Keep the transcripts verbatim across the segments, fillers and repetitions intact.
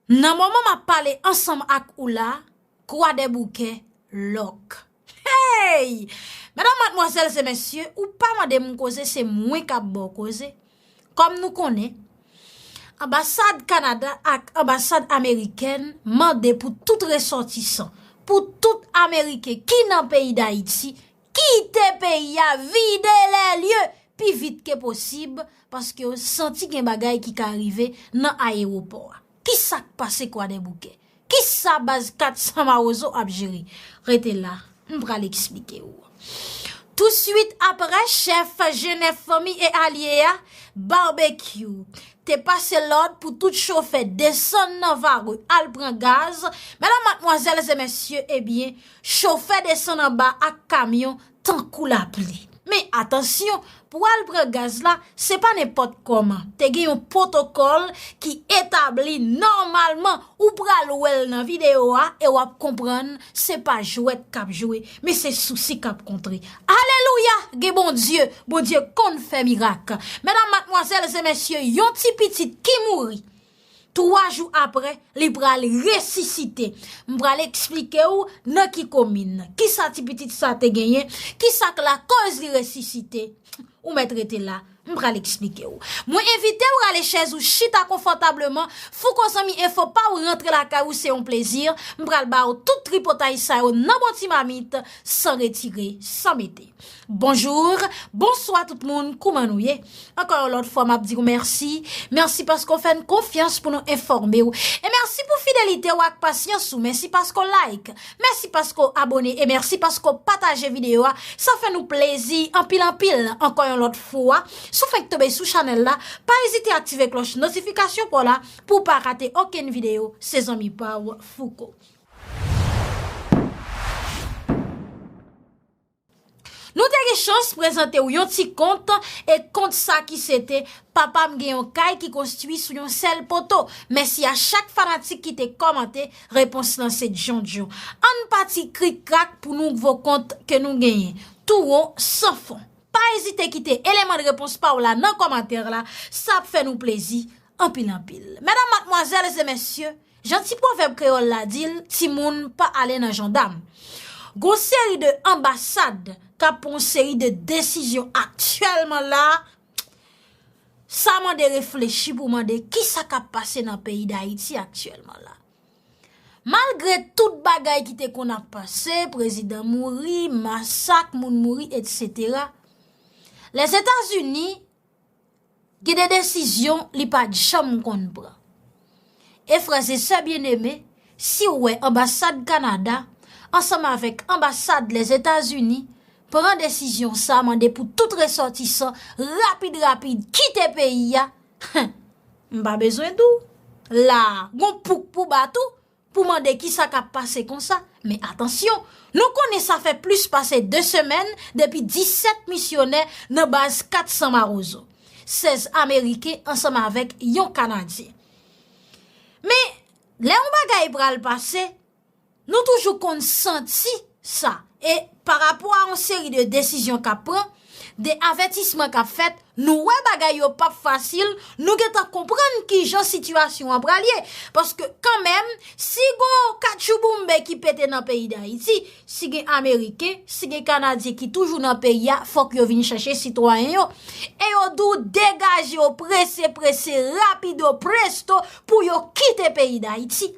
Nan moman m ap pale ansanm ak ou la, Kwadèboukè lòk. Hey! Medam, madmwazèl e mesye, ou pa mande m koze, se mwen k ap ba w koze. Kòm nou konnen, anbasad Kanada ak anbasad amerikèn mande pou tout resòtisan, pou tout Ameriken ki nan peyi Dayiti, kite peyi a, vide lè lye pi vit ke posib, paske yo santi gen bagay ki ka rive nan ayewopò a. Kisa k pase Kwadèboukè? Kisa baz kat san Mawozo ap jere? Rete la, m pral eksplike w. Touswit apre, chèf Jenèf Fanmi e Alye a, Barbecue, te pase lòd pou tout chofè desann nan Vare al pran gaz. Medam, madmwazèl e mesye, ebyen, chofè desann anba ak kamyon tankou lapli. Men atansyon, pou al pran gaz la, se pa nenpòt kòman. Te gen yon pwotokòl ki etabli nòmalman. Ou pral wè l nan videyo a e w ap konprann se pa jwèt k ap jwe, men se sousi k ap kontre. Alelouya! Gen Bondye, Bondye konn fè mirak. Medam, madmwazèl e mesye, yon ti pitit ki mouri, twa jou apre, li pral resisite. M pral eksplike w nan ki komin, kisa ti pitit sa te genyen, kisa k lakòz li resisite. Ou mèt rete la, m pral eksplike w. Mwen envite w rale chèz ou chita konfòtableman. Fouco Zanmi Enfo pa w rantre lakay ou, se yon plezi. M pral ba w tout tripotay sa yo nan bon ti mamit, san retire, san mete. Bonjou, bonswa tout moun, kouman nou ye? Ankò yon lòt fwa, m ap di w mèsi. Mèsi paske w fè n konfyans pou nou enfòme w. E mèsi pou fidelite w ak pasyans ou. Mèsi paske w like. Mèsi paske w abone. E mèsi paske w pataje videyo a. Sa fè nou plezi anpil, anpil. Ankò yon lòt fwa, si w fenk tonbe sou chanèl la, pa ezite aktive klòch notifikasyon pa w la pou w pa rate okenn videyo. Se zanmi pa w, Fouco. Nou te gen chans prezante w yon ti kont, e kont sa ki se te Papa m gen yon kay ki konstwi sou yon sèl poto. Mèsi a chak fanatik ki te kòmante, repons lan se djondjon. Ann pati krik krak pou nouvo kont ke nou genyen. Tou won, san fon. Pa ezite kite eleman de repons pa w la nan kòmantè la, sa ap fè nou plezi anpil, anpil. Medam, madmwazèl e mesye, jan ti pwovèb kreyòl la di l, timoun pa ale nan jandam. Gon seri de anbasad k ap pran yon seri de desizyon aktyèlman la, sa mande reflechi pou mande kisa k ap pase nan peyi Dayiti aktyèlman la. Malgre tout bagay ki te konn ap pase, prezidan mouri, masak, moun mouri, etsetera, Lèzetazini gen de desizyon li pa t janm konn pran. E frè e sè byeneme, si w wè anbasad Kanada ansanm avèk anbasad Lèzetazini pran desizyon sa, mande pou tout resòtisan rapid rapid kite peyi a, m pa bezwen di w. La, gon pouk pou bat ou, pou mande kisa k ap pase konsa. Men atansyon, nou konnen sa fè plis pase de semèn depi disèt misyonè nan baz kat san Mawozo, sèz Ameriken ansanm avèk yon Kanadyen. Men, lè yon bagay pral pase, nou toujou konn santi sa. E pa rapò a yon seri de desizyon k ap pran, de avètisman k ap fèt, nou wè bagay yo p ap fasil, nou gentan konprann kijan sitiyasyon an pral ye. Paske kanmenm, si gon katchouboumbe ki pete nan peyi Dayiti, si gen Ameriken, si gen Kanadyen ki toujou nan peyi a, fòk yo vin chèche sitwayen yo. E yo di w degaje yo prese, prese, rapido, presto, pou yo kite peyi Dayiti.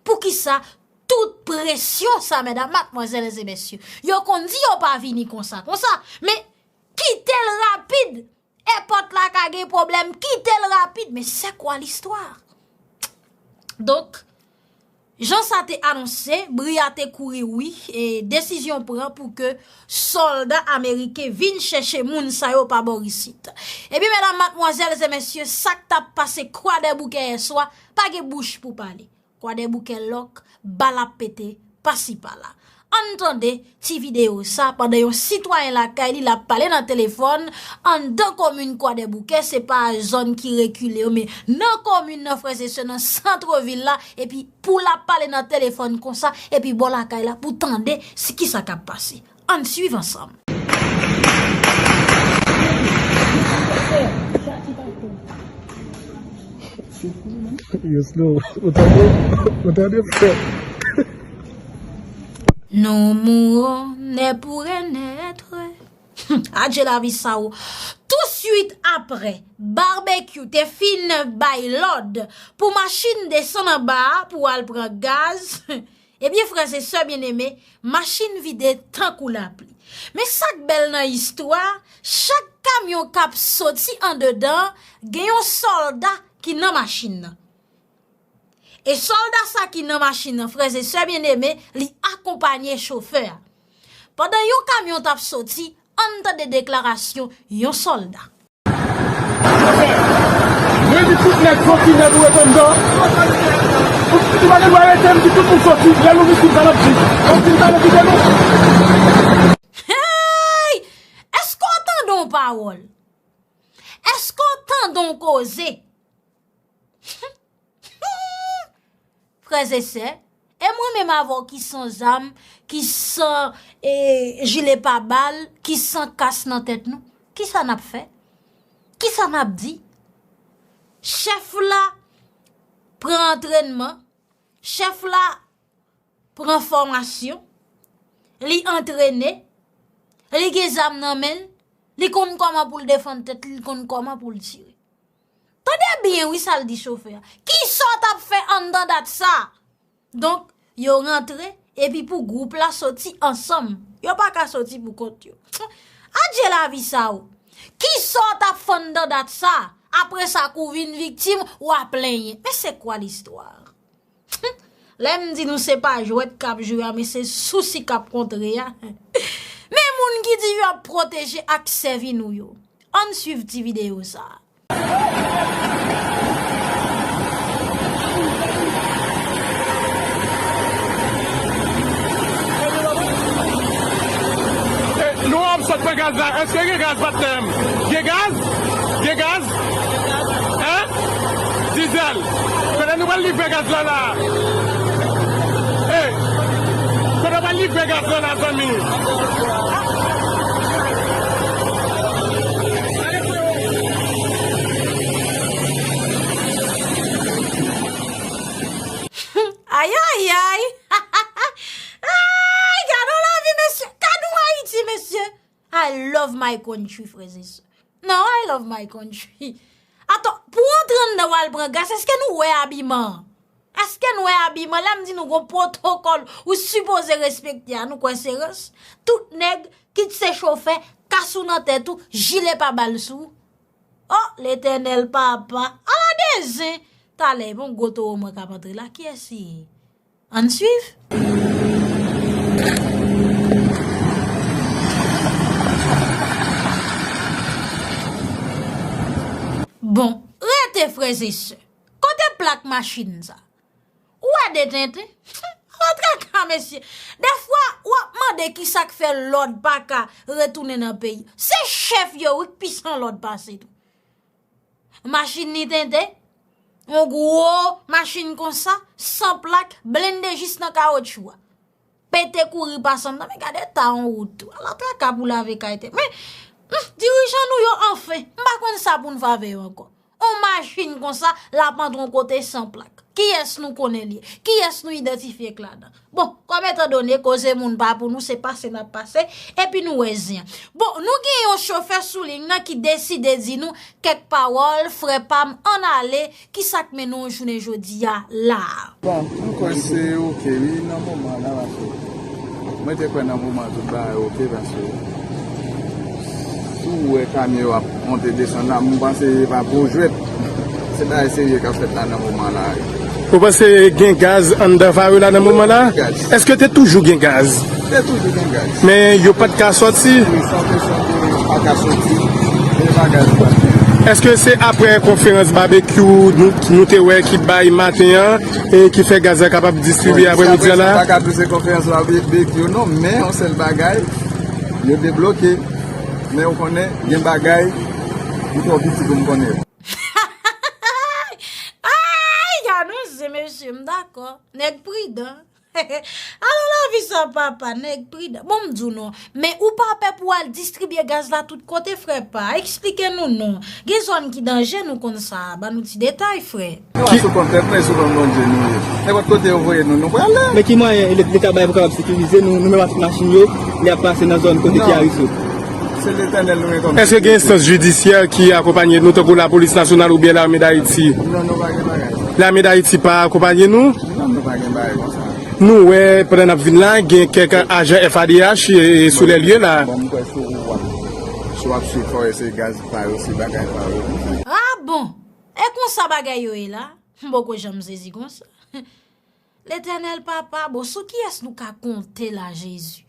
Poukisa tout presyon sa, medam, madmwazèl e mesye? Yo konn di yo pa vini konsa, konsa, men kite l rapid. Èpòt la ka gen pwoblèm, kite l rapid. Men c'est quoi l'histoire? Donk, jan sa te anonse, bri a te kouri, wi, e desizyon pran pou ke sòlda ameriken vin chèche moun sa yo pa bò isit. Ebyen, medam, madmwazèl e mesye, sa k t ap pase Kwadèboukè yèswa, pa gen bouch pou pale. Kwadèboukè lòk, bal ap pete pasi pala. Ann tande ti videyo sa pandan yon sitwayen lakay li l ap pale nan telefòn anndan komin Kwadèboukè, se pa zòn ki rekile yo, men nan komin nan, frè e sè, nan sant vil la, epi pou l ap pale nan telefòn konsa, epi bò lakay la pou tande si kisa k ap pase. Ann swiv ansanm. Yo, Snow, ou tande, ou tande, frè? Non, mourons, naître pour renaître. Adje lavi sa ou. Touswit apre, Barbecue te fin bay lòd pou machin desann anba a pou al pran gaz. Ebyen, frè e sè byeneme, machin vide tankou lapli. Men sa k bèl nan istwa, chak kamyon k ap soti andedan, gen yon sòlda ki nan machin nan. E sòlda sa ki nan machin nan, frè e sè byeneme, li akonpanye chofè a. Pandan yon kamyon t ap soti, ann tande deklarasyon yon sòlda. Mwen di tout nèg, fò ki nèg ou ret anndan. Ou, ou pa gen dwa rete, m di tout moun soti, lè nou vin tou sa n ap di. Ou fin pale kite nou. Hey! Èske w tande yon pawòl? Èske w tande yon koze? Frè e sè, e mwen menm avè w ki san zam, ki san, e, jile pabal, ki san kas nan tèt nou, kisa n ap fè? Kisa n ap di? Chèf la pran antrènman, chèf la pran fòmasyon, li antrene, li gen zam nan men l, li konn kòman pou l defann tèt li, li konn kòman pou l tire. Tande byen wi sa l di chofè a. Kisa w t ap fè anndan dat sa? Donk, yo rantre, epi pou gwoup la soti ansanm. Yo pa ka soti pou kont yo. Adje lavi sa ou. Kisa w t ap fè anndan dat sa? Apre sa, kou w vin viktim, w a plenyen. Men c'est quoi l'histoire? Lè m di nou se pa jwèt k ap jwe a, men se sousi k ap kontre a. Men moun ki di yo ap pwoteje ak sèvi nou yo. Ann swiv ti videyo sa a. E, nou ap sot pran gaz la. Èske gen gaz, patnè m? Gen gaz? Gen gaz? Hein? Dizèl. Kote nou pral livre gaz la la? Ey! Kote nou pral livre gaz la la, zanmi? Ay, ay, ay! Ay, gad yon lavi, mesye! Gad yon Ayiti, mesye! I love my country, frè e sè. Non, I love my country. Atann, pou w antre anndan w al pran gaz, èske nou wè abiman an? Èske n wè abiman? Lè m di nou gon pwotokòl ou sipoze respekte a, nou kwè se rans? Tout nèg, kit se chofè, kas ou nan tèt ou, jile pabal sou ou. O, Letènèl papa, ala de zen! Talè, bon gwo towo mwen k ap antre la, kiyès li ye? Ann swiv. Bon, rete frè e sè. Kote plak machin sa? Ou wè de tenten? Ala traka, mesye. Dèfwa, w ap mande kisa k fè lòd pa ka retounen nan peyi. Se chèf yo, wi, k pi san lòd pase tou. Machin ni tenten, yon gwo machin konsa, san plak, blende jis nan kawotchou a. Pete kouri pase anndan, men gade eta yon wout tou. Ala traka pou lave kay tenten. Men, hmm, dirijan nou yo, anfen, m pa konn sa pou n fè avè yo ankò. On machin konsa, l ap antre yon kote san plak. Kiyès nou konnen li ye? Kiyès nou idantifye k ladan? Bon, kòm etandone koze moun pa pou nou, se pase n ap pase, epi nou wè zen an. Bon, nou gen yon chofè sou liy nan ki deside di nou kèk pawòl, frè pa m, ann ale, kisa k mennen w jounen jodi a la a? Bon, m kwè se oke, wi, nan moman la, paske mwen te kwè nan moman tout bagay oke, paske si w wè kamyon yo ap monte desann la, m panse e pa pou jwèt. Se bagay serye k ap fèt la nan moman la. Ou panse gen gaz anndan fare la nan moman la? Wi, gaz. Èske te toujou gen gaz? Te toujou gen gaz. Men yo pa t ka sòti? Wi, sa te sòti, yo pa ka sòti. Men bagay yo pa t gen. Èske se apre konferans Babekyou nou, nou te wè ki bay maten an, e ki fè gaz la kapab distribye apremidi an la? Bon, jiskaprezan, m pa ka di se konferans Babekyou non, men yon sèl bagay, yo debloke. Men ou konnen, gen bagay, ou twò piti pou m konnen yo. Ay, gad yon zen, mesye, m dakò. Nèg pridan. Alò lavi sa papa, nèg pridan. Bon, m di w non. Men ou pa pè pou w al distribye gaz la tout kote, frè pa? Eksplike nou non. Gen zòn ki danje, nou konn sa. Ban nou ti detay, frè. Nou pa sou kont tèt nou, e sou kont Bondye nou ye. Nenpòt kote yo voye nou, nou prale. Men ki mwayen Leta bay pou kapab sekirize nou, nou menm avèk machin yo, lè y ap pase nan zòn kote ki a riske? Se Letènèl nou gen kòm. Èske gen enstans jidisyè ki akonpanye nou, tankou Lapolis Nasyonal oubyen Lame Dayiti? Non, nou pa gen bagay sa. Lame Dayiti pa akonpanye nou? Non, nou pa gen bagay konsa. Nou wè, pandan n ap vin la, gen kèk ajan F A D H, e, e, sou lè lye la. Bon, m kwè si w ap, si w ap swiv, fò w eseye gaz pa yo, se bagay pa yo. Ah bon? E konsa bagay yo ye la? M poko janm sezi konsa. Letènèl papa, bon, sou kiyès nou ka konte la, Jezi?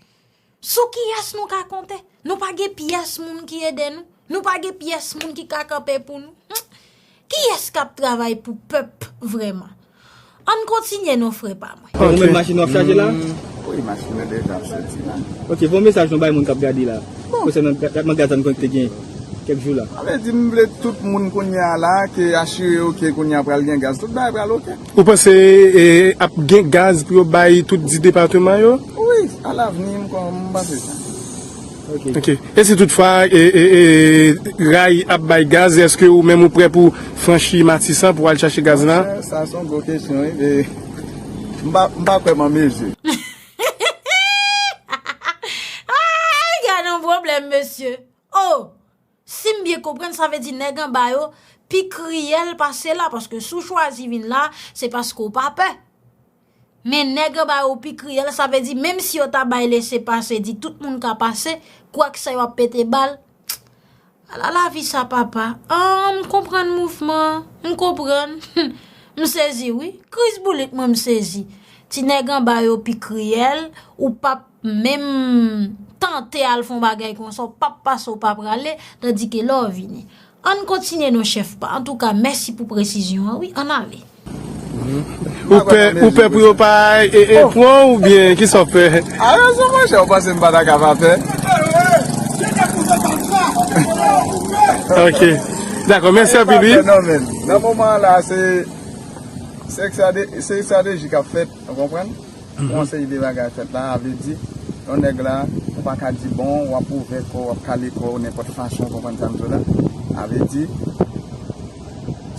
Sou kiyès nou ka konte? Nou pa gen pyès moun ki ede nou. Nou pa gen pyès moun ki ka kanpe pou nou. Hmm. Kiyès k ap travay pou pèp vrèman? Ann kontinye non, frè pa mwen. Bon, ou menm machin w ap chaje la? Wi, machin nan deja ap soti la. Ok, voye mesaj nou bay moun k ap gade la. Konsènan tratman gaz la nou konn te gen kèk jou la. Sa vle di m vle tout moun kounye a la ke asire yo ke kounye a pral gen gaz. Tout bagay pral ok. Ou panse, e, ap gen gaz pou yo bay tout dis depatman yo? Wi, alavni, m kwè, m panse sa. Ok. Ok. E si toutfwa, e, e, e, Ray ap bay gaz, èske ou menm ou prè pou franchi Matisan pou al chache gaz la? Monchè, sa se yon gwo kesyon, wi. E, m pa, m pa kwè m an mezi. Ay, gade yon pwoblèm, mesye. Oh! Si m byen konprann, sa vle di nèg anba yo pi kriyèl pase la, paske si w chwazi vin la, se paske w pa pè. Men nèg anba yo pi kriyèl, sa vle di menm si yo ta bay lese pase, di tout moun ka pase, kwèk sa yo ap pete bal. Ala lavi sa papa. Ah, m konprann mouvman, m konprann. M sezi wi. Kriz boulit mwen m sezi. Ti nèg anba yo pi kriyèl, ou p ap menm tante al fè yon bagay konsa, w p ap pase, w p ap prale, tandike lè w vini. Ann kontinye non chèf pa. Antouka, mèsi pou presizyon an wi, ann ale. Ou pè, ou pè pou yo pa e, e, pran w oubyen kisa w pè? A rezon monchè, ou panse m pa ta ka pa pè? Ok. Dakò, mèsi anpil wi. Nan moman an la, se Se estrade-, se estrateji k ap fèt, ou konprann? Pou yon seri de bagay fèt la, a vle di, yon nèg la, ou pa ka di bon, w ap ouvè kò w, w ap kale kò w nenpòt fason, ou konprann sa m di w la? A vle di,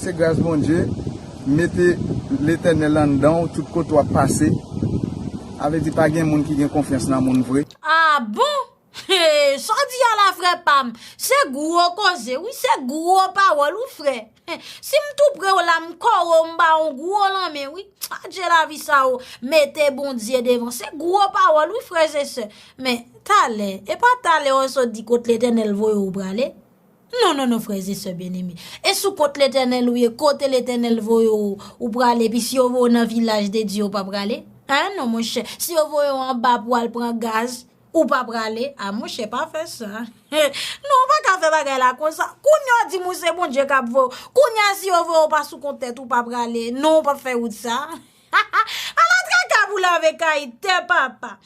se gras Bondye, mete Letènèl anndan w, tout kote w ap pase. A vle di, pa gen moun ki gen konfyans nan moun vre. Ah bon? He, sa w di a la, frè pa m? Se gwo koze, wi, se gwo pawòl, wi, frè. He, si m tou pre w la, m kore w, m ba w yon gwo lanmen, wi. Adje lavi sa, o, mete Bondye devan. Se gwo pawòl, wi, frè e sè. Men, talè, e pa talè w sot di kot Letènèl voye w prale? Non, non, non, frè e sè byeneme. E sou kont Letènèl ou ye, kote Letènèl voye w, ou prale, epi si yo voye w nan vilaj de Dye, ou pa prale? Hein, non, monchè. Si yo voye w anba pou al pran gaz, ou pa prale? A, monchè, pa fè sa. Non, ou pa ka fè bagay la konsa. Kounye a, w di m ou se Bondye k ap voye w. Kounye a, si yo voye w pa sou kont tèt ou, pa prale. Non, ou p ap fè wout sa. Ala traka pou lave kay tè papa.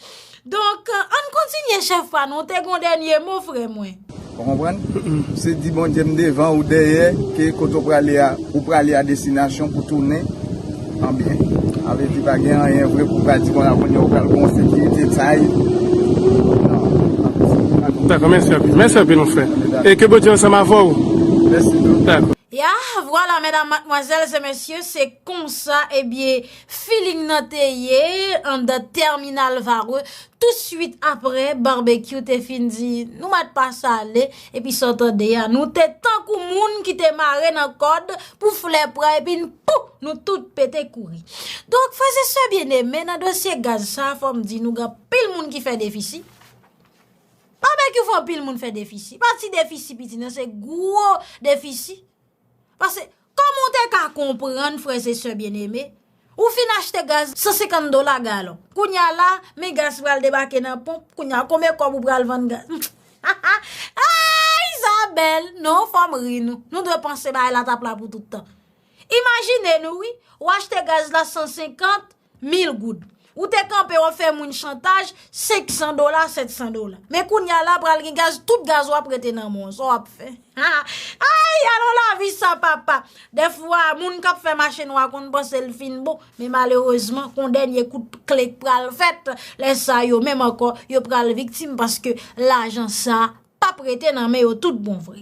Donk, ann kontinye chèf pa nou, te gon dènye mo, frè mwen. Ou konprann? Se di Bondye m devan ou dèyè, ke kote w prale a, ou prale a destinasyon pou tounen an byen. A vle di pa gen anyen vre pou w pral di konsa kounye a ou pral gon sekirite tay. Dakò, mèsi anpil. Mèsi anpil, mon frè. E ke Bondye ansanm avè w. Mèsi tou. Dakò. Ya, vwala, medam, madmwazèl e mesye, se konsa, ebyen, feeling nan te ye anndan tèminal Varreux. Touswit apre, Barbecue te fin di, nou mèt pase ale, epi sa w tande a, nou te tankou moun ki te mare nan kòd pou flè pran, epi n, pouf, nou tout pete kouri. Donk, frè e sè byeneme, nan dosye gaz sa, fò m di nou gen anpil moun ki fè defisi. Barbecue fè anpil moun fè defisi. Pa ti defisi piti, non, se gwo defisi. Paske, kòman w te ka konprann, frè e sè byeneme, ou fin achte gaz san senkant dola galon. Kounye a la, men gaz pral debake nan ponp. Kounye a, konbyen kòb ou pral vann gaz? Ay, Isabelle! Non, fò m ri nou. Nou dwe panse bagay la t ap la pou tout tan. Imajine nou, wi, w achte gaz la san senkant mil goud. Ou te kanpe, w ap fè moun chantaj, senk san dola, sèt san dola. Men kounye a la, pral gen gaz, tout gaz w ap rete nan men w, sa w ap fè. Ay, alò lavi sa, papa. Dèfwa, moun k ap fè mache nwa konn panse l fin bon, men malerezman, kon dènye kout kle k pral fèt, lè sa yo menm ankò, yo pral viktim paske lajan sa p ap rete nan men yo tout bon vre.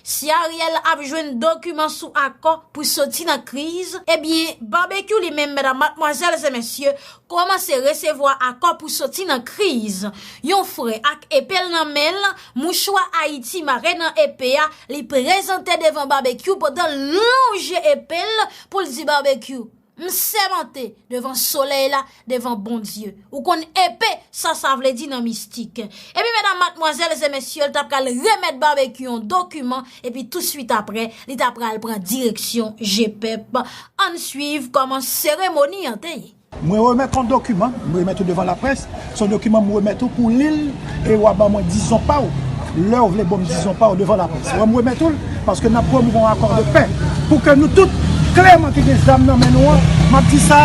Si Ariel ap jwenn dokiman sou akò pou soti nan kriz, ebyen, Babekyou li menm, medam, madmwazèl e mesye, kòmanse resevwa akò pou soti nan kriz. Yon frè ak epe l nan men l, mouchwa Ayiti mare nan epe a, li prezante devan Babekyou pandan lonje epe l pou l di Babekyou, m sèmante devan solèy la, devan Bondye. Ou konn epe, sa sa vle di nan mistik. Epi medam, madmwazèl e mesye, l ta pral remèt Babekyou yon dokiman, epi touswit apre, li ta pral pran direksyon G pèp. Ann swiv kòman seremoni an te ye. Mwen remèt yon dokiman, mwen remèt ou devan laprès, se yon dokiman mwen remèt ou pou li l, e w a ban mwen dizon pa w, lè w vle ban m dizon pa w devan laprès. Wè, mwen remèt ou l, paske n ap pwomouve yon akò de pè, pou ke nou tout, klèman ki gen zam nan men nou an, m ap di sa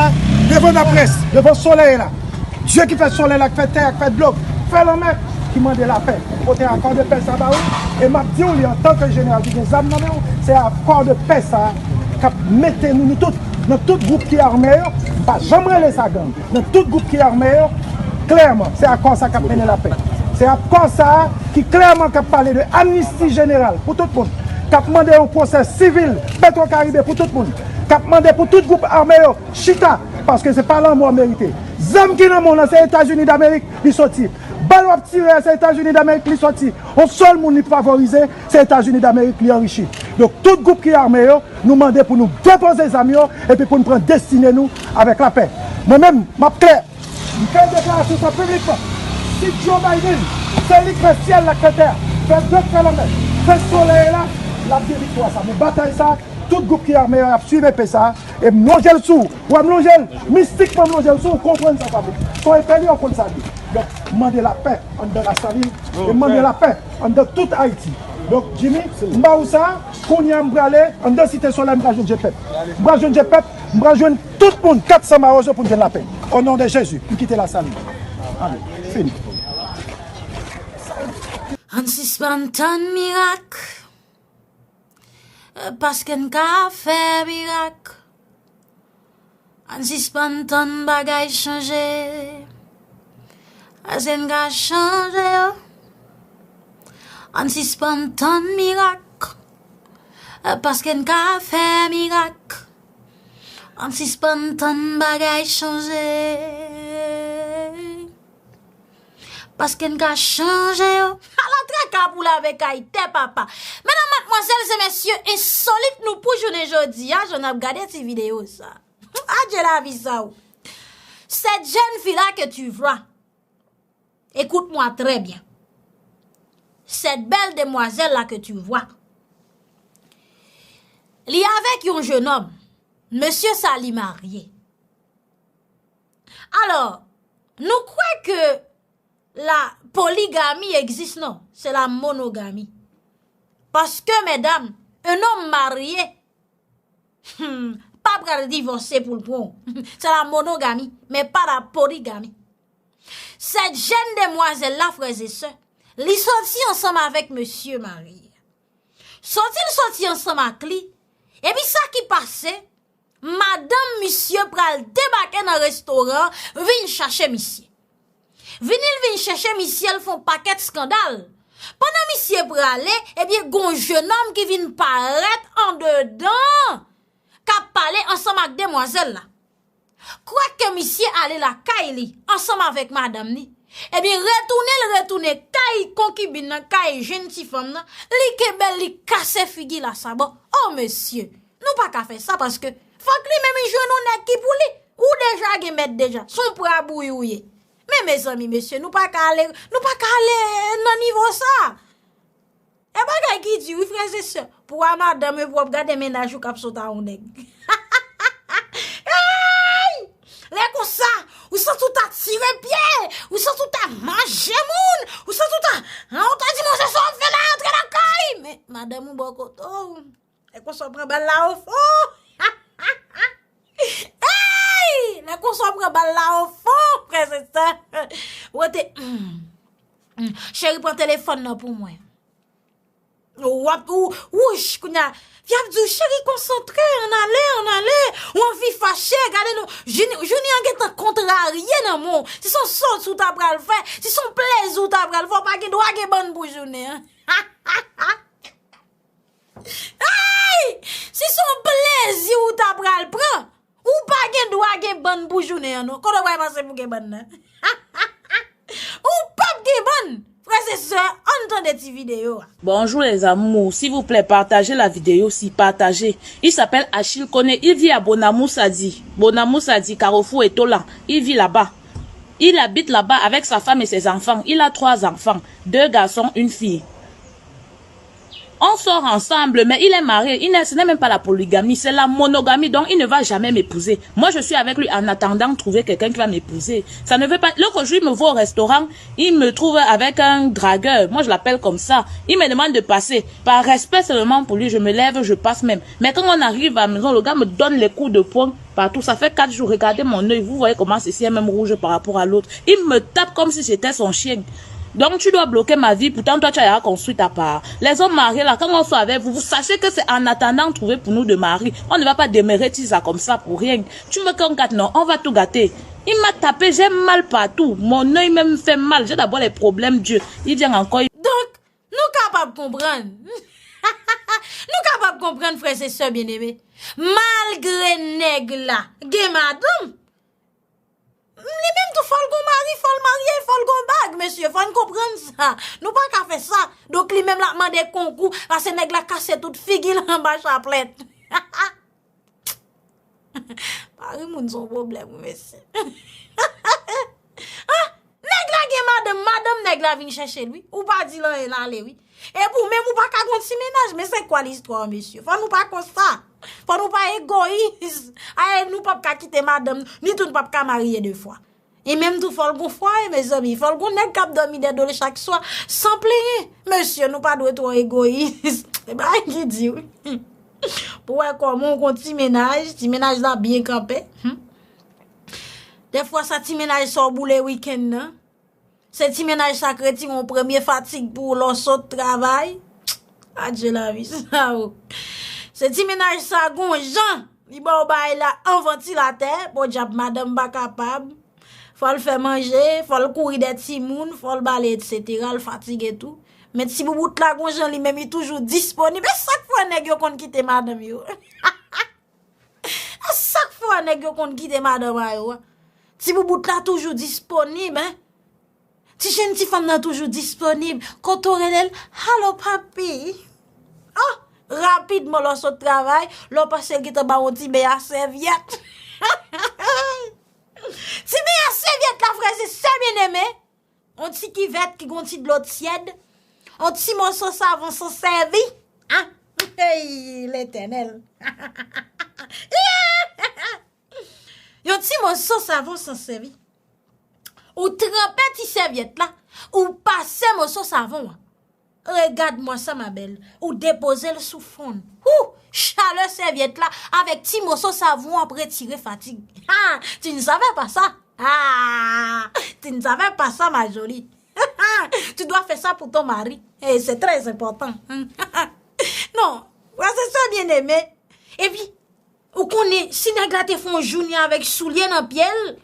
devan laprès, devan solèy la. Dye ki fè solèy la, ki fè tè a, ki fè dlo, ki fè lanmè, ki mande lapè. Pote akò de pè sa ba ou, e m ap di w li antanke jeneral ki gen zam nan men w, se akò de pè sa k ap mete nou, nou tout, nan tout gwoup ki ame yo, m pa janm rele sa gang, nan tout gwoup ki ame yo, klèman, se akò sa k ap mennen lapè. Se akò sa ki klèman k ap pale de amnisti jeneral pou tout moun, k ap mande yon pwosè sivil, Petro Caribe pou tout moun, k ap mande pou tout gwoup ame yo chita, paske se pa lanmò merite. Zam ki nan men w lan, se Etazini Damerik li soti. Bal w ap tire a, se Etazini Damerik li soti. Yon sèl moun li favorize, se Etazini Damerik li anrichi. Donk, tout gwoup ki ame yo, nou mande pou nou depoze zam yo, epi pou n pran destine nou avèk lapè. Mwen menm, m ap klè. M fè deklarasyon sa piblikman. Si Joe Biden, se li k fè syèl la, k fè tè a, fè dlo, k fè lanmè, fè solèy la, l ap gen viktwa sa. Men batay sa, tout gwoup ki ame yo ap swiv epe sa, e m lonje l sou ou. Wè, m lonje l, mistikman m lonje l sou ou, konprann sa sa vle di. Se yon epe li, ou konn sa l ye. Donk, m mande lapè anndan Lasalin, e m mande lapè anndan tout Ayiti. Donk, Jimmy, m ba ou sa, kounye a m prale anndan Site Solèy, m pral jwenn G pèp. M pral jwenn G pèp, m pral jwenn tout moun, kat san mawozo pou n jwenn lapè. O non de Jezi, m kite Lasalin. Ale, fini. Ann sispann tann mirak, paske n ka fè mirak. Ann sispann tann bagay chanje, paske n ka chanje yo. Ann sispann tann mirak, paske n ka fè mirak. Ann sispann tann bagay chanje, paske n ka chanje yo. Ala traka pou lave kay tè papa. Medam, madmwazèl e mesye, ensolit nou pou jounen jodi a, jan n ap gade ti videyo sa. Adje lavi sa ou. Cette jeune fille-là que tu vois, écoute-moi très bien. Cette belle demoiselle-là que tu vois, li avèk yon jennonm. Mesye sa li marye. Alò, nou kwè ke la poligami egzis? Non, se la monogami. Paske, medam, un homme marié, hmm, pa pral divòse pou l pran w. Se la monogami, men pa la poligami. Cette jeune demoiselle-là, frè e sè, li soti ansanm avèk mesye marye. Soti l soti ansanm ak li, epi sa ki pase, madanm misye pral debake nan restoran, vin chache misye. Vini l vin chèche misye, l fè yon pakèt eskandal. Pandan misye prale, ebyen, gon jennonm ki vin parèt andedan, k ap pale ansanm ak demwazèl la. Kwake misye ale lakay li ansanm avèk madanm li, ebyen, retounen l retounen kay konkibin nan, kay jenn ti fanm nan, li kenbe l, li kase figi l a sabò. O mesye, nou pa ka fè sa, paske fòk li menm jwenn yon nèg ki pou li. Ou deja gen mèt deja, se yon prabouyi ou ye. Men mezanmi, mesye, nou pa ka ale, nou pa ka ale nan nivo sa. E bagay ki di wi, frè e sè. Pou a madanm epi w ap gade mennaj ou k ap sot a yon nèg. Ey! Lè konsa, ou santi w ta tire pye, ou santi w ta manje moun, ou santi w ta, an, ou ta di, "Monchè, sa w ap fè la, antre lakay." Men madanm ou bò kote w. Lè konsa w pran bal la o fon. Ey! Lè konsa w pran bal la o fon. Frè se sa. Wote, cheri, pran telefòn nan pou mwen. W ap, ou, wouch, kounye a, fi ap di w, cheri, konsantre, ann ale, ann ale, ou anvi fache, gade nou, Jini-, Junior gentan kontrarye nan men w. Si se yon sòti w ta pral fè, si se yon plezi w ta pral fè, w pa gen dwa gen bann pou jounen an. Ay! Si se yon plezi w ta pral pran, ou pa gen dwa gen bann pou jounen an, non. Kote w pral panse pou gen bann nan? Ou p ap gen bann! Frè e sè, ann tande ti videyo a. Bonjour les amours, s'il vous plaît, partagez la vidéo, si partagez. Il s'appelle Achille Koné, il vit à Bonamoussadi. Bonamoussadi, Carrefour Etola. Il vit là-bas. Il habite là-bas avec sa femme et ses enfants. Il a trois enfants, deux garçons, une fille. On sort ensemble, mais il est marié. Il n'est, ce n'est même pas la polygamie, c'est la monogamie. Donc, il ne va jamais m'épouser. Moi, je suis avec lui en attendant de trouver quelqu'un qui va m'épouser. Ça ne veut pas. L'autre jour, il me voit au restaurant, il me trouve avec un dragueur. Moi, je l'appelle comme ça. Il me demande de passer. Par respect seulement pour lui, je me lève, je passe même. Mais quand on arrive à la maison, le gars me donne les coups de poing partout. Ça fait quatre jours. Regardez mon œil. Vous voyez comment ceci est même rouge par rapport à l'autre. Il me tape comme si j'étais son chien. Donc tu dois bloquer ma vie, pourtant toi tu as construit ta part. Les hommes mariés là, quand on soit avec vous, vous sachez que c'est en attendant de trouver pour nous de mari. On ne va pas demeurer ça comme ça pour rien. Tu me cangates, non, on va tout gâter. Il m'a tapé, j'ai mal partout. Mon œil même fait mal. J'ai d'abord les problèmes d'yeux. Il vient encore. Donk, nou kapab konprann. Nou kapab konprann, frè e sè byeneme. Malgre nèg la gen madanm, li menm tou fò l gon mari, fò l marye, fò l gon bag, mesye, fò n konprann sa. Nou pa ka fè sa. Donk li menm l ap mande konkou, paske nèg la kase tout figi l anba chaplèt. Mari moun se yon pwoblèm, wi, mesye. Ah, nèg la gen madanm, madanm nèg la vin chèche l, wi. Ou pa di l anyen, l ale, wi. Epi ou menm ou pa ka gon ti mennaj, men se kwa listwa, mesye? Fò nou pa konsa. Fò nou pa egoyis. Ay, nou p ap ka kite madanm, ni tou nou p ap ka marye de fwa. E menm tou fò l gon fwaye, mezanmi. Fò l gon nèg k ap dòmi dèyè do l chak swa, san plenyen. Mesye, nou pa dwe twò egoyis. Se bagay ki di, wi. Pou wè kòman w gon ti mennaj, ti mennaj la byen kanpe. Hmm. Dèfwa sa ti mennaj sa w boule wikenn nan. Se ti mennaj sa k retire yon premye fatig pou ou lè w sot travay. Adye lavi sa o. Se ti mennaj sa gon jan li ba w bagay la an vantilatè, podyab madanm pa kapab. Fò l fè manje, fò l kouri dèyè timoun, fò l bale, etsetera, l fatige tou. Men ti boubout la gon jan li menm li toujou disponib. E sa k fè nèg yo konn kite madanm yo? E sa k fè nèg yo konn kite madanm a yo a? Ti boubout la toujou disponib, en. Ti jenn ti fanm nan toujou disponib. Kote w rele l, "Alo, papi." Oh, rapidman, lè w sot travay, lè w pase, l gentan ba w yon ti beny a sèvyèt. Ti beny a sèvyèt la, frè e sè byeneme. Yon ti kivèt ki gon ti dlo tyèd. Yon ti moso savon san sèvi. Hein? Hey, Letènèl. Yon ti moso savon san sèvi. Ou tranpe ti sèvyèt la, ou pase moso savon an. Regarde-moi ça, ma belle. Ou depoze l sou fwon l. Hou! Chalè sèvyèt la avèk ti moso savon ap retire fatig. Ha! Tu ne savais pas ça? Ah! Tu ne savais pas ça, ma jolie. Tu dois faire ça pour ton mari. Eh, c'est très important. Non, frè e sè byeneme. Epi, ou konnen, si nèg la te fè yon jounen avèk soulye nan pye l,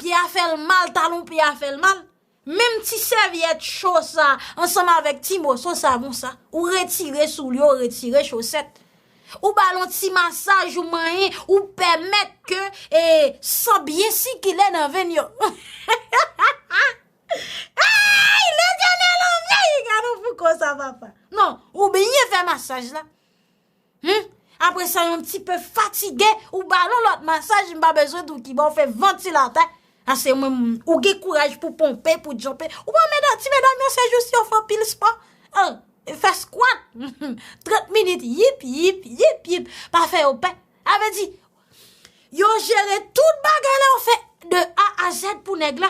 pye a fè l mal, talon pye a fè l mal, menm ti sèvyèt cho sa, ansanm avèk ti moso savon sa, ou retire soulye, ou retire chosèt. Ou ba l yon ti masaj, ou manyen, ou pèmèt ke, e, san byen sikile nan venn yo. Ay, Letènèl anmèy, gade yon fou konsa, papa. Non, ou byen fè masaj la. Hmm? Apre sa, yon ti pe fatige, ou ba l yon lòt masaj, m pa bezwen di w ki bò, ou fè vantilatè. Ase mwen, ou gen kouraj pou ponpe, pou djanpe. Ou wè medam, ti medam yo, se jou si yo fè anpil spò. Oh, fè squat. Trant minit, yip, yip, yip, yip. Pa fè yo pè. Sa vle di, yo jere tout bagay la, yo fè de A a Z pou nèg la.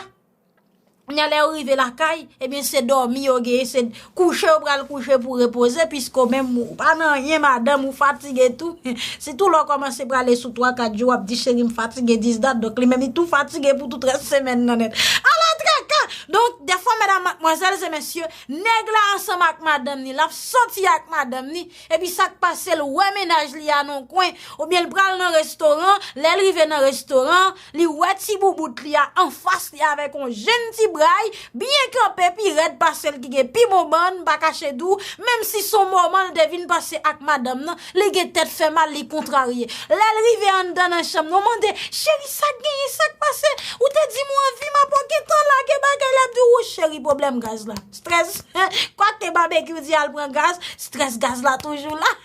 Kounye a lè yo rive lakay, ebyen se dòmi yo genyen, se kouche yo pral kouche pou repoze, piske w menm ou pa nan anyen, madanm ou fatige tou. Sitou lè w kòmanse prale sou twa kat jou, w ap di cheri m fatige dis dat, donk li menm li tou fatige pou tout rès semèn nan nèt. Ala traka! Donk, dèfwa medam, madmwazèl e mesye, nèg la ansanm ak madanm ni, l ap sòti ak madanm ni, epi sa k pase l wè mennaj li a nan kwen, oubyen l pral nan restoran, lè l rive nan restoran, li wè ti boubout li a anfas li avèk yon jenn ti bray, byen kanpe, pi rèd pase l, ki gen pi bon bann, m pa kache di w, menm si se yon moman l te vin pase ak madanm nan, li gen tèt fè mal, li kontrarye. Lè l rive anndan nan chanm nan, w mande, cheri, sa k genyen, sa k pase? Ou te di m w anvi m, apre w gentan lage bagay la, ap di w, cheri, pwoblèm gaz la. Strès. Kwak te babekyou di al pran gaz, strès gaz la toujou la.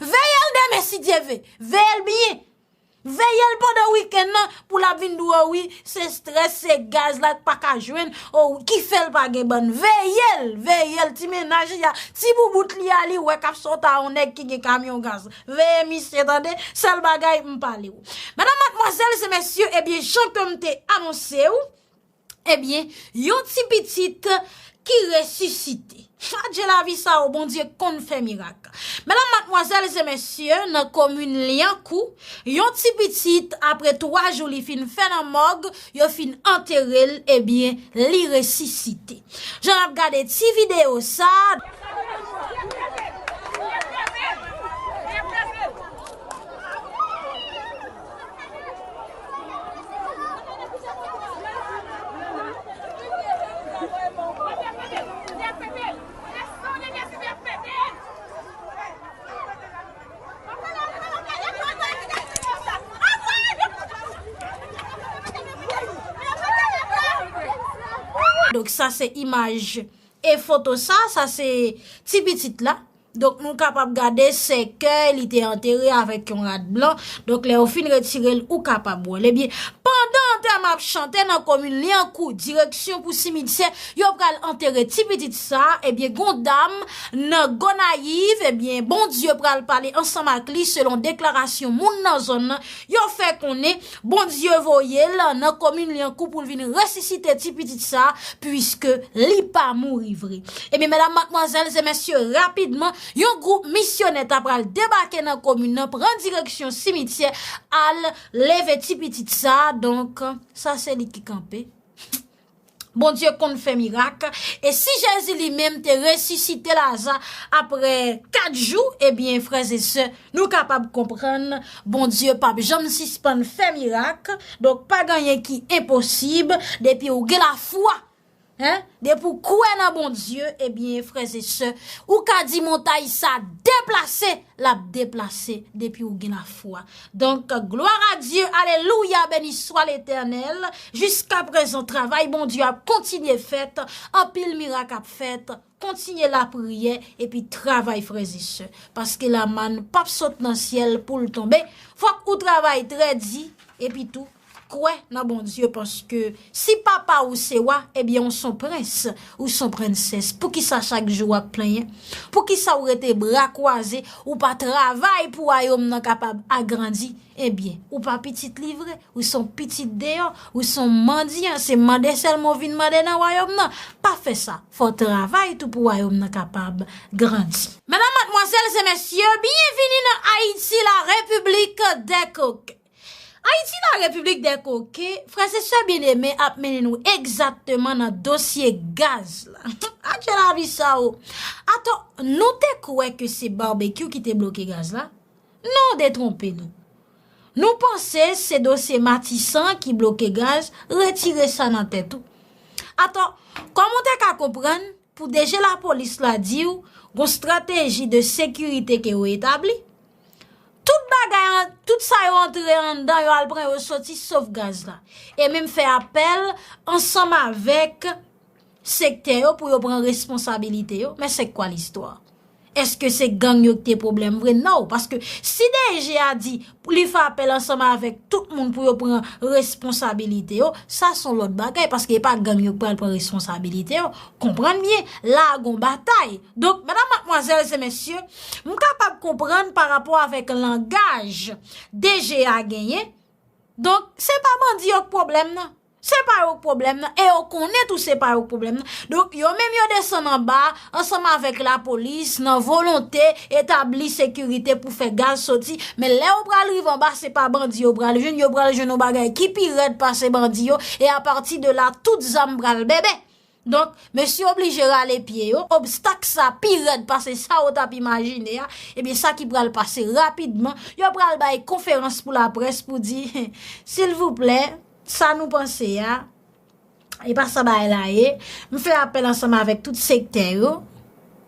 Veye l demen si Dye ve. Veye l byen. Veye l pandan wikenn nan pou l ap vin di w wi, se strès, se gaz la k pa ka jwenn, o, ki fè l pa gen bann. Veye l, veye l, ti mennaj li a, ti boubout li a, li wè k ap sòt a yon nèg ki gen kamyon gaz. Veye misye tande, sèl bagay m pale w. Medam, madmwazèl e mesye, ebyen, jan ke m te anonse w, ebyen, yon ti pitit ki resisite. Adje lavi sa o, Bondye konn fè mirak. Medam, madmwazèl e mesye, nan komin Lyankou, yon ti pitit, apre twa jou li fin fè nan mòg, yo fin antere l, ebyen, li resisite. Jan n ap gade ti videyo sa, Donk, sa se imaj e foto sa, sa se ti pitit la. Donk, nou kapab gade sèkèy li te antere avèk yon rad blan. Donk, lè yo fin retire l, ou kapab wè l. Ebyen, pandan antèman ap chante nan komin Lyankou, direksyon pou simityè, yo pral antere ti pitit sa, ebyen, gon dam nan Gonayiv, ebyen, Bondye pral pale ansanm ak li, selon deklarasyon moun nan zòn nan, yo fè konnen Bondye voye l nan komin Lyankou pou l vin resisite ti pitit sa, piske li pa mouri vre. Ebyen, medam, madmwazèl e mesye, rapidman, yon gwoup misyonè ta pral debake nan komin nan, pran direksyon simityè, al leve ti pitit sa. Donk, sa se li ki kanpe. Bondye konn fè mirak. E si Jezi li menm te resisite Laza apre kat jou, ebyen, frè e sè, nou kapab konprann Bondye p ap janm sispann fè mirak. Donk, pa gen anyen ki enposib depi ou gen lafwa. Hein? Depi w kwè nan Bondye, ebyen, frè e sè, ou ka di montay sa deplase, l ap deplase depi w gen lafwa. Donk, gloire à Dieu, alelouya, beni swa Letènèl. Jiskaprezan, travay Bondye ap kontinye fèt, anpil mirak ap fèt. Kontinye lapriyè epi travay, frè e sè, paske lamann p ap sot nan syèl pou l tonbe. Fòk ou travay trè di, epi tou, kwè nan Bondye, paske si papa ou se wa, ebyen, ou s on prens, ou s on prensès. Poukisa chak jou w ap plenyen? Poukisa w rete bra kwaze, ou pa travay pou wayòm nan kapab agrandi? Ebyen, ou pa pitit li vre, ou s on pitit deyò, ou s on mandyan, se mande sèlman w vin mande nan wayòm nan. Pa fè sa, fò w travay tou pou wayòm nan kapab grandi. Medam, madmwazèl e mesye, byenvini nan Ayiti, la République des Coquets. Ayiti, la République des Coquets, frè e sè byeneme, ap mennen nou egzakteman nan dosye gaz la. Adje lavi sa o. Atò, nou te kwè ke se Babekyou ki te bloke gaz la? Non, detwonpe nou. Nou panse se dosye Matisan ki bloke gaz, retire sa nan tèt ou. Atò, kòman w te ka konprann pou D G lapolis la di w gon estrateji de sekirite ke yo etabli? Tout bagay, an- tout sa yo antre anndan, yo al pran, yo soti, sof gaz la. E menm fè apèl ansanm avèk sektè yo pou yo pran responsabilite yo. Men c'est quoi l'histoire? Èske se gang yo ki te pwoblèm vre? Non, paske si D G a di pou li fè apèl ansanm avèk tout moun pou yo pran responsabilite yo, sa se yon lòt bagay, paske e pa gang yo k pral pran responsabilite yo. Konprann byen, la a gon batay. Donk, medam, madmwazèl e mesye, m kapab konprann pa rapò avèk langaj D G a genyen. Donk, se pa bandi yo k pwoblèm nan. Se pa yo k pwoblèm nan, e yo konnen tou se pa yo k pwoblèm nan. Donk, yo menm yo desann anba, ansanm avèk lapolis, nan volonte etabli sekirite pou fè gaz soti. Men lè yo pral rive anba, se pa bandi yo pral jwenn, yo pral jwenn yon bagay ki pi rèd pase bandi yo, e apati de la, tout zam pral bebe. Donk, mesye oblije rale pye yo, obstak sa pi rèd pase sa yo t ap imajine a, ebyen sa ki pral pase rapidman, yo pral bay konferans pou laprès pou di, silvouplè, sa nou panse a, e pa sa bagay la ye, m fè apèl ansanm avèk tout sektè yo,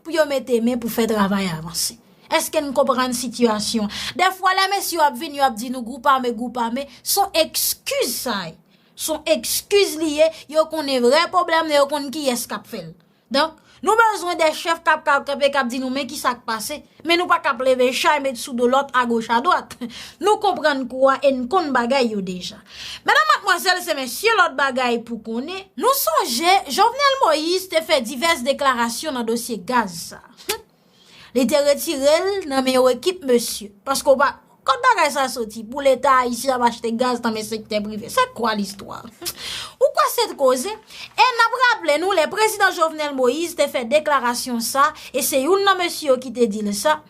pou yo mete men pou fè travay avanse. Èske n konprann sitiyasyon? Dèfwa lè mesye yo ap vini, yo ap di nou gwoup ame, gwoup ame, se yon ekskiz sa ye. Se yon ekskiz li ye, yo konnen vrè pwoblèm nan, yo konn kiyès k ap fè l. Donk, nou bezwen de chèf k ap, k ap kanpe, k ap di nou men kisa k pase. Men nou pa k ap leve chay met sou do lòt agoch adwat. Nou konprann kou a e n konn bagay yo deja. Medam, madmwazèl e mesye, lòt bagay pou konnen, nou sonje Jovenel Moïse te fè divès deklarasyon nan dosye gaz sa. Li te retire l nan men yon ekip mesye. Paske w pa, kot bagay sa soti pou Leta ayisyen ap achte gaz nan men sektè prive? C'est quoi l'histoire? Ou kwè se koze? E n ap raple nou, lè prezidan Jovenel Moïse te fè deklarasyon sa, e se youn nan mesye yo ki te di l sa,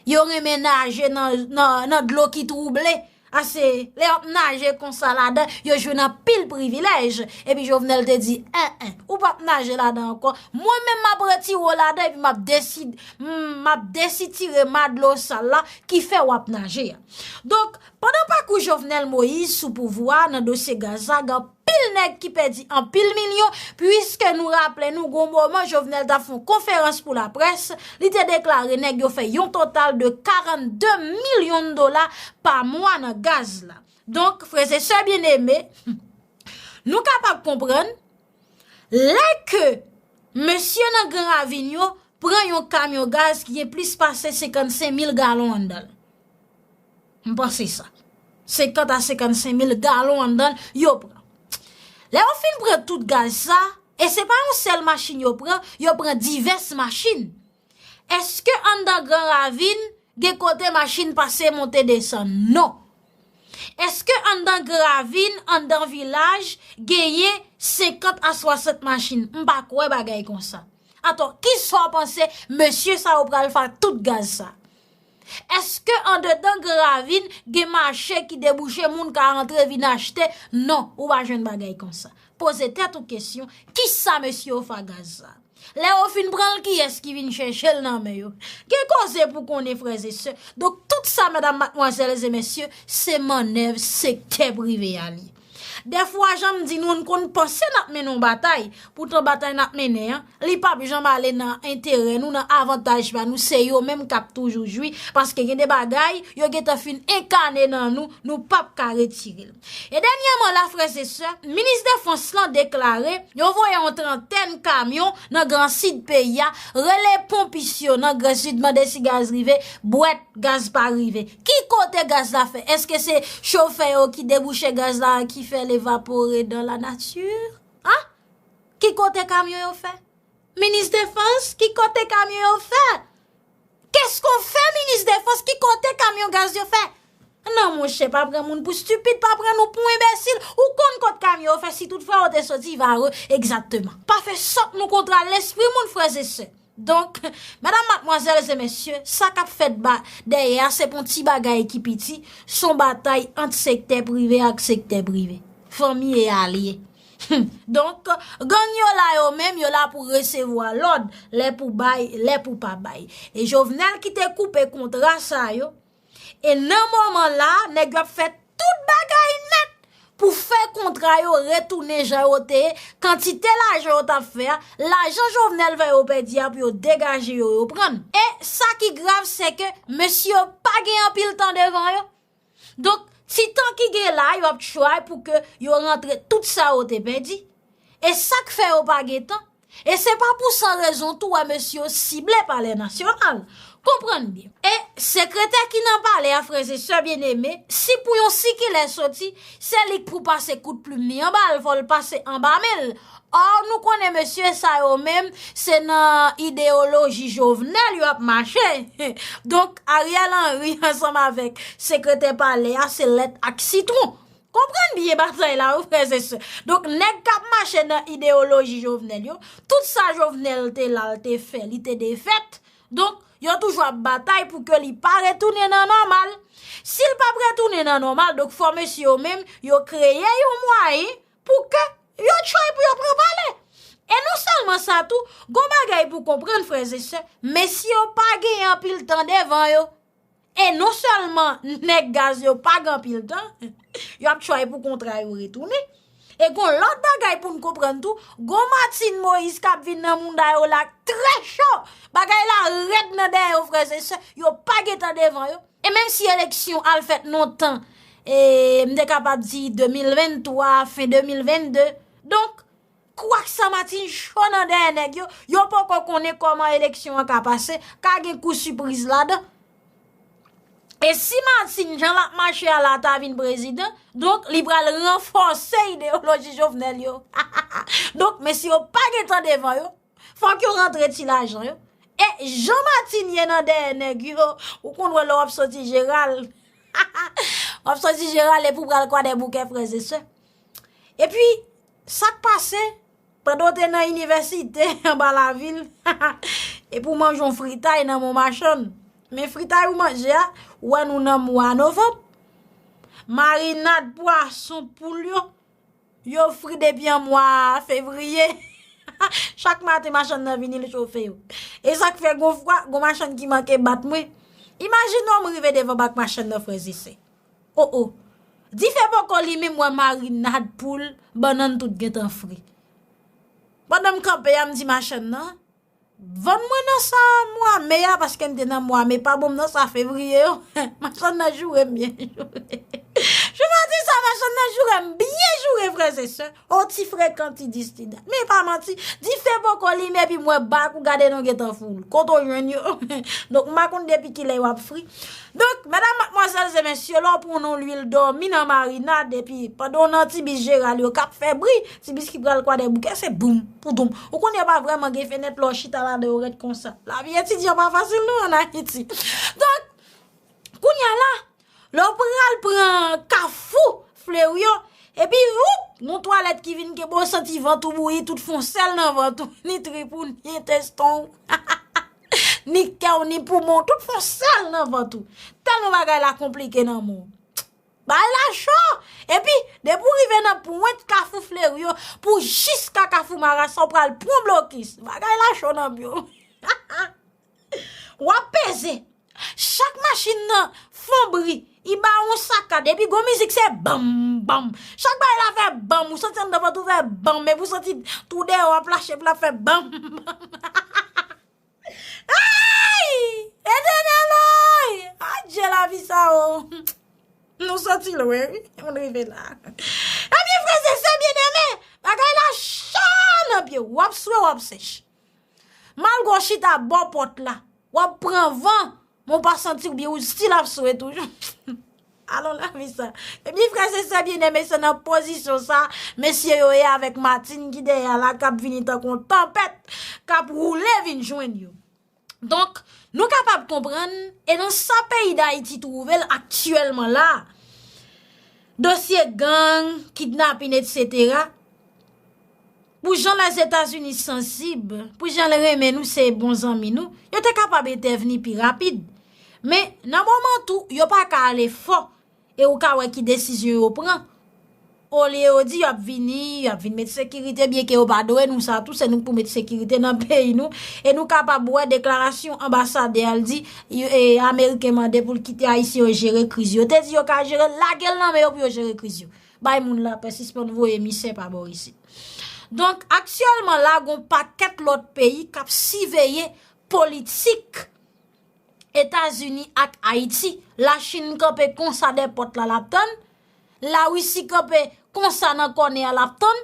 yo renmen naje nan, nan, nan dlo ki twouble. Ase, lè y ap naje konsa ladan, yo jwenn anpil privilèj. Epi Jovenel te di, en, en, ou p ap naje ladan ankò. Mwen menm m ap retire w ladan epi m ap desi-, m ap desitire ma dlo sal la ki fè w ap naje a. Donk, pandan pakou Jovenel Moïse sou pouvwa a nan dosye gaz la, gen anpil nèg ki pèdi anpil milyon, piske nou raple nou, gon moman Jovenel t ap fè yon konferans pou laprès, li te deklare nèg yo fè yon total de karannde milyon dola pa mwa nan gaz la. Donk, frè e sè byeneme, nou kapab konprann, lè ke mesye nan Gran Ravin yo pran yon kamyon gaz ki gen plis pase senkannsenk mil galon anndan l. M panse sa. Senkant a senkannsenk mil galon anndan l, yo pran. Lè yo fin pran tout gaz sa, e se pa yon sèl machin yo pran, yo pran divès machin. Èske anndan Gran Ravin gen kote machin pase monte desann? Non. Èske anndan Gran Ravin, anndan vilaj, genyen senkant a swasant machin? M pa kwè bagay konsa. Atò, kisa w panse mesye sa yo pral fè ak tout gaz sa? Èske andedan Gran Ravin gen mache ki debouche moun ka rantre vin achte? Non, ou pa jwenn bagay konsa. Poze tèt ou kesyon, kisa mesye yo fè ak gaz sa? Lè yo fin pran l, kiyès ki vin chèche l nan men yo? Gen koze pou konnen, frè e sè. Donk, tout sa, medam, madmwazèl e mesye, se mannèv sektè prive a li ye. Dèfwa, jan m di nou, n konn panse n ap mennen yon batay. Poutan, batay n ap mennen an, li p ap janm ale nan enterè nou, nan avantaj pa nou. Se yo menm k ap toujou jwi, paske gen de bagay, yo gentan fin enkane nan nou, nou p ap ka retire l. E dènyèman la, frè e sè, minis defans lan deklare yo voye yon trantèn kamyon nan Gran Sid peyi a, rele ponpis yo nan Gran Sid, mande si gaz rive, bwèt, gaz pa rive. Ki kote gaz la fè? Èske se chofè yo ki debouche gaz la ki fè l evapore dans la nature? Hein? Ki kote kamyon yo fè? Minis defans, ki kote kamyon yo fè? Qu'est-ce qu'on fait, minis defans? Ki kote kamyon gaz yo fè? Non, monchè, pa pran moun pou stipid, pa pran nou pou enbesil. Ou konn kot kamyon yo fè, si toutfwa yo te soti Vare, egzakteman. Pa fè sòt nou kontra lespri moun, frè e sè. Donk, medam, madmwazèl e mesye, sa k ap fèt ba dèyè a, se pa yon ti bagay ki piti, se yon batay ant sektè prive ak sektè prive. Fanmi e alye. Donk, gang yo la yo menm, yo la pou resevwa lòd, lè pou bay, lè pou pa bay. E Jovenel ki te koupe kontra sa yo, e nan moman la, nèg yo ap fè tout bagay nèt pou fè kontra yo retounen jan yo te ye, kantite lajan yo t ap fè a, lajan Jovenel fè yo pèdi a pou yo degaje yo, yo pran. E sa ki grav, se ke mesye yo pa gen anpil tan devan yo. Donk, ti tan ki gen la, yo ap try pou ke yo rantre tout sa yo te pèdi. E sa k fè yo pa gen tan. E se pa pou san rezon tou wè mesye yo sible Palè Nasyonal. Konprann byen. E sekretè ki nan palè a, frè e sè byeneme, si pou yon sikilè soti, se li k pou pase kout plim li anba l, fò l pase anba men l. Ò, nou konnen mesye sa yo menm, se nan ideyoloji Jovenel yo ap mache. Donk, Ariel Henry ansanm avèk sekretè palè a, se lèt ak sitwon. Konprann byen batay la, wi, frè e sè. Donk, nèg k ap mache nan ideyoloji Jovenel yo, tout sa Jovenel te la, l te fè, li te defèt. Donk, yo toujou ap batay pou ke li pa retounen nan nòmal. Si l p ap retounen nan nòmal, donk, fò mesye yo menm, yo kreye yon mwayen pou ke yo try pou yo pran palè. E non sèlman sa tou, gon bagay pou konprann, frè e sè, mesye yo pa gen anpil tan devan yo. E non sèlman nèg gaz yo pa gen anpil tan, y ap try pou kontra yo retounen. E gon lòt bagay pou n konprann tou, gon Martine Moïse k ap vin nan mouda yo la trè cho. Bagay la rèd nan dèyè yo, frè e sè, yo pa gen tan devan yo. E menm si eleksyon al fèt lontan, e m te kapab di de mil venntwa, fen de mil vennde. Donk, kwak sa Martine cho nan dèyè nèg yo, yo poko konnen kòman eleksyon an ka pase, ka gen kou sipriz ladan. E si Martine, jan l ap mache a la, ta vin prezidan, donk, li pral ranfòse ideyoloji Jovenel yo. Donk, mesye yo pa gen tan devan yo, fòk yo rantre ti lajan yo. E jan Martine ye nan dèyè nèg yo, ou konn wè lè w ap soti Jeral. W ap soti Jeral epi w pral Kwadèboukè, frè e sè. Epi, sa k pase, pandan w te nan inivèsite anba lavil, epi w manje yon fritay nan men yon machann. Men fritay ou manje a, ou wè nou nan mwa novanm. Marinad pwason poul yo, yo fri depi an mwa fevriye. Chak maten, machann nan vini, li chofe yo. E sa k fè gon fwa, gon machann ki manke bat mwen. Imajine w m rive devan bak machann nan, frè e sè. O, o. Dife poko limen, m wè marinad poul, bannann tout gentan fri. Pandan m kanpe a, m di machann nan, vann mwen nan sa mwa me a, paske m te nan mwa me, pa ban m nan sa fevriye yo. Machann nan joure m byen joure. Jou madi sa, machann nan joure m byen joure, frè e sè. O ti frekan, ti dis, ti dat. Men pa manti, dife poko limen epi m wè bak ou gade non gentan foul. Kote w jwenn yo? Donk, m pa konn depi kilè yo ap fri. Donk, medam, madmwazèl e mesye, lè w pran yon lwil dòmi nan marinad, epi pandan w nan ti bis Jeral yo k ap fè bri, ti bis ki pral Kwadèboukè, se boum, poudoum. Ou konnen yo pa vrèman gen fenèt, lè w chita ladan yo rèd konsa. Lavi etidyan pa fasil non ann Ayiti. Donk, kounye a la, lè w pral pran Kafou Fleuri yo, epi, woup, gon twalèt ki vin kenbe w, santi vant ou bouyi, tout fon sèl nan vant ou, ni trip ou, ni enteston ou, ni kè w, ni poumon, tout fon sèl nan vant ou. Tèlman bagay la konplike nan men w. Bagay la cho! Epi, depi w rive nan pwent Kafou Fleuri yo, pou jiska Kafou Marasa, w pral pran blokis. Bagay la cho nan pye w. W ap peze. Chak machin nan fon bri. I ba w yon sakad. Epi gon mizik se banm, banm. Chak bagay la fè banm. Ou santi anndan vant ou fè banm. Epi ou santi tou dèyè w ap lache, epi l ap fè banm, banm. Ay! Etènèl oy! Adje lavi sa o! Nou soti lwen, wi. Nou rive la. Ebyen, frè e sè byeneme, bagay la cho nan pye w. W ap swe, w ap sèch. Malgre w chita bò pòt la, w ap pran van, men w pa santi w byen, ou still ap swe toujou. Alon lavi sa. Ebyen, frè e sè byeneme, se nan pozisyon sa mesye yo ye avèk Martine ki dèyè a la, k ap vini tankou yon tanpèt, k ap woule vin jwenn yo. Donk, nou kapab konprann, e nan sa peyi Dayiti twouve l aktyèlman la, dosye gang, kidnapin, etsetera, pou jan Lèzetazini sansib, pou jan l renmen nou, se bon zanmi nou, yo te kapab entèvni pi rapid. Men, nan moman tou, yo pa ka ale fò, e ou ka wè ki desizyon yo pran. Olye yo di y ap vini, y ap vin met sekirite, byenke yo pa dwe nou sa tou, se nou k pou met sekirite nan peyi nou. E nou kapab wè deklarasyon anbasadè a, l di, e, Ameriken mande pou l kite Ayisyen yo jere kriz yo. Yo te di yo ka jere, lage l nan men yo pou yo jere kriz yo. Bay moun lapè, sispann voye misè pa bò isit. Donk, aktyèlman la, gon pakèt lòt peyi k ap siveye politik Etazini ak Ayiti. Lachin kanpe konsa dèyè pòt la, l ap tann. Larisi kanpe konsa nan kònè a, l ap tann.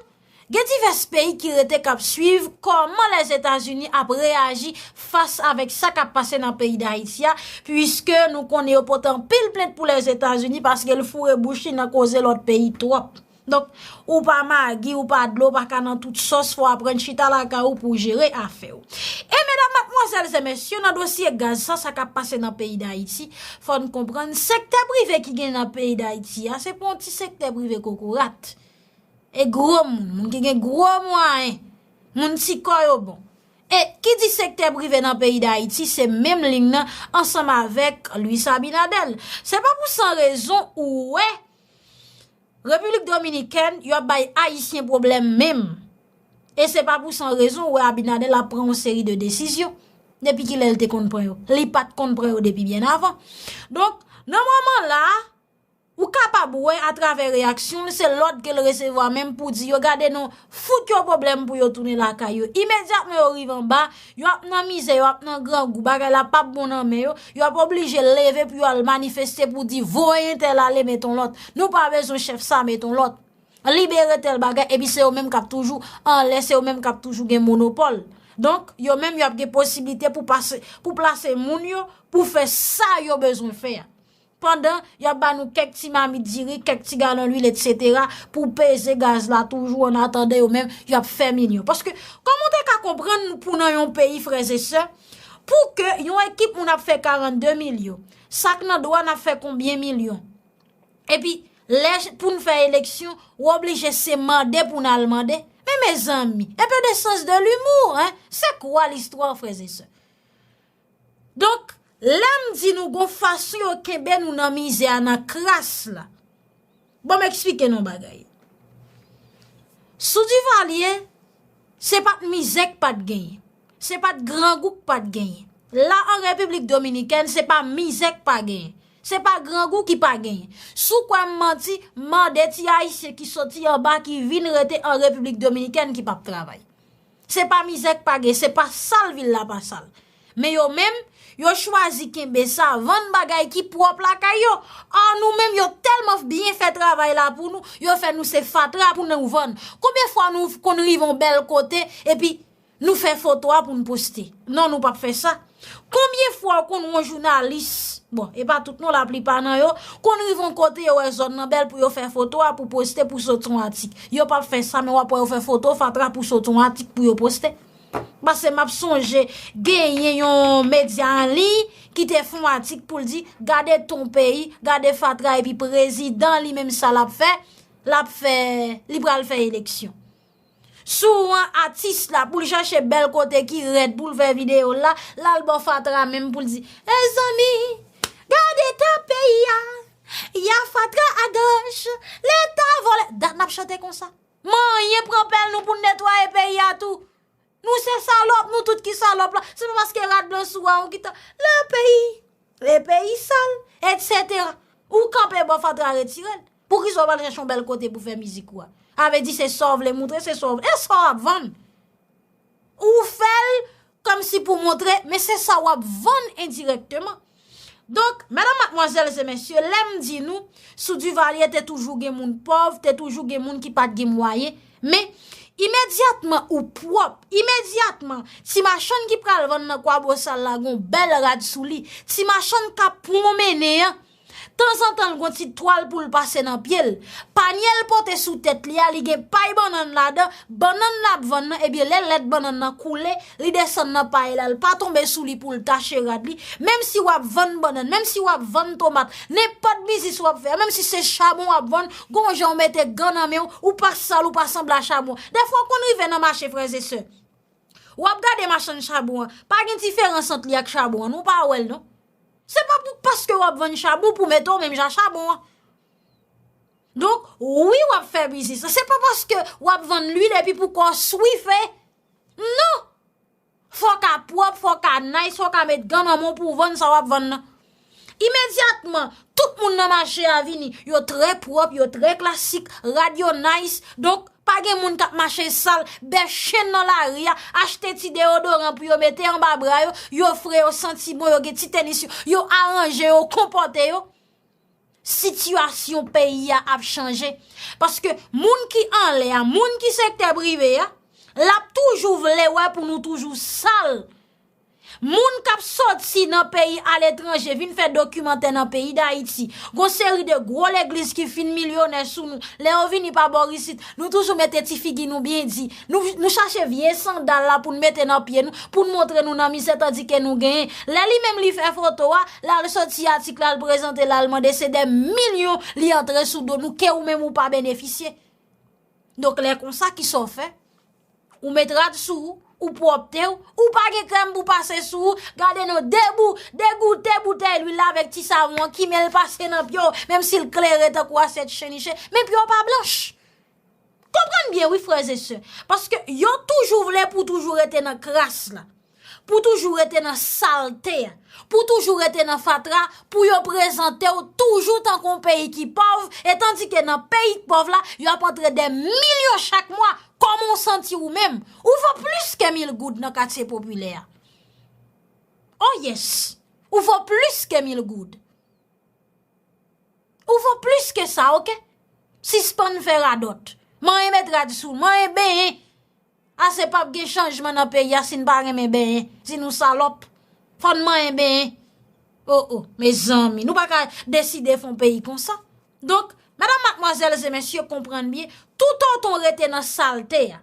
Gen divès peyi ki rete k ap swiv kòman Lèzetazini ap reyaji fas avèk sa k ap pase nan peyi Dayiti a, piske nou konnen yo pote anpil plent pou Lèzetazini paske l foure bouch li nan koze lòt peyi twòp. Donk, ou pa magi, ou pa dlo, ou pa ka nan tout sòs, fò w aprann chita lakay ou pou w jere afè w. E medam, Madmwazèl e mesye, nan dosye gaz sa, sa k ap pase nan peyi Dayiti, fò n konprann sektè prive ki gen nan peyi Dayiti a, se pa yon ti sektè prive kokorat. E gwo moun, moun ki gen gwo mwayen, moun ti kò yo bon. E ki di sektè prive nan peyi Dayiti, se menm liy nan ansanm avèk Luis Abinader. Se pa pou san rezon ou wè Repiblik Dominikèn, yo ap bay Ayisyen pwoblèm menm. E se pa pou san rezon ou wè Abinader ap pran yon seri de desizyon. Depi kilè l te konn pran yo? Li pa t konn pran yo depi byen avan. Donk, nan moman la a, ou kapab wè atravè reyaksyon l, se lòd ke l resevwa menm pou di yo gade non, fout yo pwoblèm pou yo tounen lakay yo. Imedyatman yo rive anba, yo ap nan mizè, yo ap nan grangou, bagay la p ap bon nan men yo, yo ap oblije leve pou yo al manifeste pou di voye entèl ale met on lòt. Nou pa bezwen chèf sa met on lòt. Libere tèl bagay, epi se yo menm k ap toujou anlè, se yo menm k ap toujou gen monopòl. Donk, yo menm yo ap gen posiblite pou pase, pou plase moun yo, pou fè sa yo bezwen fè a. Pandan y ap ba nou kèk ti mamit diri, kèk ti galon lwil, etsetera, pou peze gaz la toujou, an atandan yo menm, y ap fè milyon. Paske, kòman w te ka konprann pou nan yon peyi, frè e sè, pou ke yon ekip moun ap fè karannde milyon, sa k nan dwàn ap fè konbyen milyon? Epi, lè pou n fè eleksyon, w oblije se mande pou n al mande. Men mezanmi, un peu de sens de l'humour, hein? C'est quoi l'histoire, frères et sœurs? Donk, lè m di nou gon fason yo kenbe nou nan mizè a, nan kras la. Bon, m eksplike nou yon bagay. Sou Duvalier, se pa t mizè k pa t genyen. Se pa t grangou k pa t genyen. La, an Repiblik Dominikèn, se pa mizè k pa genyen. Se pa grangou ki pa genyen. Si w kwè m manti, mande ti Ayisyen ki soti anba, ki vin rete an Repiblik Dominikèn, ki p ap travay. Se pa mizè k pa gen, se pa sal vil la pa sal. Men yo menm, yo chwazi kenbe sa, vann bagay ki pwòp lakay yo. An nou menm, yo tèlman byen fè travay la pou nou, yo fè nou se fatra pou nou vann. Konbyen fwa nou konn rive yon bèl kote, epi nou fè foto a pou n poste? Non, nou p ap fè sa. Konbyen fwa w konn wè yon jounalis, bon, e pa tout non, laplipa nan yo, konn rive yon kote yo wè zòn nan bèl pou yo fè foto a pou poste, pou sot yon atik? Yo p ap fè sa, men w ap wè yo fè foto fatra pou sot yon atik pou yo poste. Paske m ap sonje genyen yon medya an liy ki te fè yon atik pou l di, gade ton peyi, gade fatra, epi prezidan li menm sa l ap fè, l ap fè, li pral fè eleksyon. Si w wè atis la, pou l chache bèl kote ki rèd pou l fè videyo l la, l al bò fatra menm pou l di, mezanmi, gade ta peyi a, y a fatra a goch, leta vòlè. Dat n ap chante konsa. Manyen pran pèl nou pou n netwaye peyi a tou. Nou se salòp, nou tout ki salòp la. Se pa paske rad blan sou a ou ki ta, le peyi, le peyi sal, etsetera. Ou kanpe bò fatra, retire l. Poukisa w pa al chèche yon bèl kote pou fè mizik ou a? A vle di se sa w vle moutre, se sa w, e sa w ap vann. Ou fè l kòmsi pou montre, men se sa w ap vann endirèkteman. Donk, medam, madmwazèl e mesye, lè m di nou, sou Duvalier te toujou gen moun pòv, te toujou gen moun ki pa t gen mwayen, men imedyatman ou pwòp, imedyatman ti machann ki pral vann nan Kwabosal la gon bèl rad sou li, ti machann k ap pwonmennen an, tanzantan l gon ti twal pou l pase nan pye l, panye l pote sou tèt li a, li gen pay bannann ladan, bannann l ap vann nan, ebyen lè lèt bannann nan koule, li desann nan pay la, l pa tonbe sou li pou l tache rad li. Menm si w ap vann bannann, menm si w ap vann tomat, nenpòt biznis w ap fè, menm si se chabon w ap vann, gon jan w mete gan nan men w, ou pa sal, ou pa sanble a chabon. Dèfwa w konn rive nan mache, frè e sè. W ap gade machann chabon an, pa gen diferans ant li ak chabon an, non, w pa wè l non. Se pa pou, paske w ap vann chabon pou mete w menm jan chabon an. Donk, wi, w ap fè biznis lan. Se pa paske w ap vann lwil epi pou kò w swife. Non! Fò w ka pwòp, fò w ka nice, fò w ka met gan nan men w pou w vann sa w ap vann nan. Imedyatman, tout moun nan mache a vini. Yo trè pwòp, yo trè klasik, rad yo nice. Donk, pa gen moun k ap mache sal, bèf chen nan lari a, achte ti deyodoran pou yo mete anba bra yo, yo fre, yo santi bon, yo gen ti tenis yo, yo aranje yo, konpòte yo. Sitiyasyon peyi a ap chanje. Paske moun ki anlè a, moun ki sektè prive a, l ap toujou vle wè pou nou toujou sal. Moun k ap soti nan peyi aletranje vin fè dokimantè nan peyi Dayiti. Gon seri de gwo legliz ki fin milyonè sou nou. Lè yo vini pa bò isit, nou toujou mete ti figi nou byen di. Nou, nou chache vye sandal la pou n mete nan pye nou, pou n montre nou nan mizè, tandike nou genyen. Lè li menm li fè foto a, l al soti atik la, l prezante l, al mande, se dè milyon li antre sou do nou, ke ou menm ou pa benefisye. Donk, lè konsa, kisa w fè? Ou met rad sou ou, ou pwòpte w, ou pa gen krèm pou pase sou ou, gade non, debou, degoute boutèy lwil la avèk ti savon an, ki men l pase nan pye w, menm si l klere tankou asyèt chen niche, men pye w pa blanch. Konprann byen, wi, frè e sè, paske yo toujou vle pou toujou rete nan kras la, pou toujou rete nan salte a, pou toujou rete nan fatra, pou yo prezante w toujou tankou yon peyi ki pòv, e tandike nan peyi k pòv la, y ap antre dè milyon chak mwa. Kòman w santi w menm? Ou vo plis ke mil goud nan katye popilè a. Oh yes! Ou vo plis ke mil goud. Ou vo plis ke sa, oke? Sispann fè radòt. Manyen met rad sou, manyen benyen. Ase p ap gen chanjman nan peyi a si n pa renmen benyen, si nou salòp. Fò n manyen benyen. Oh, oh, mezanmi, nou pa ka deside fè yon peyi konsa. Donk, medam, madmwazèl e mesye, konprann byen, toutotan w rete nan salte a,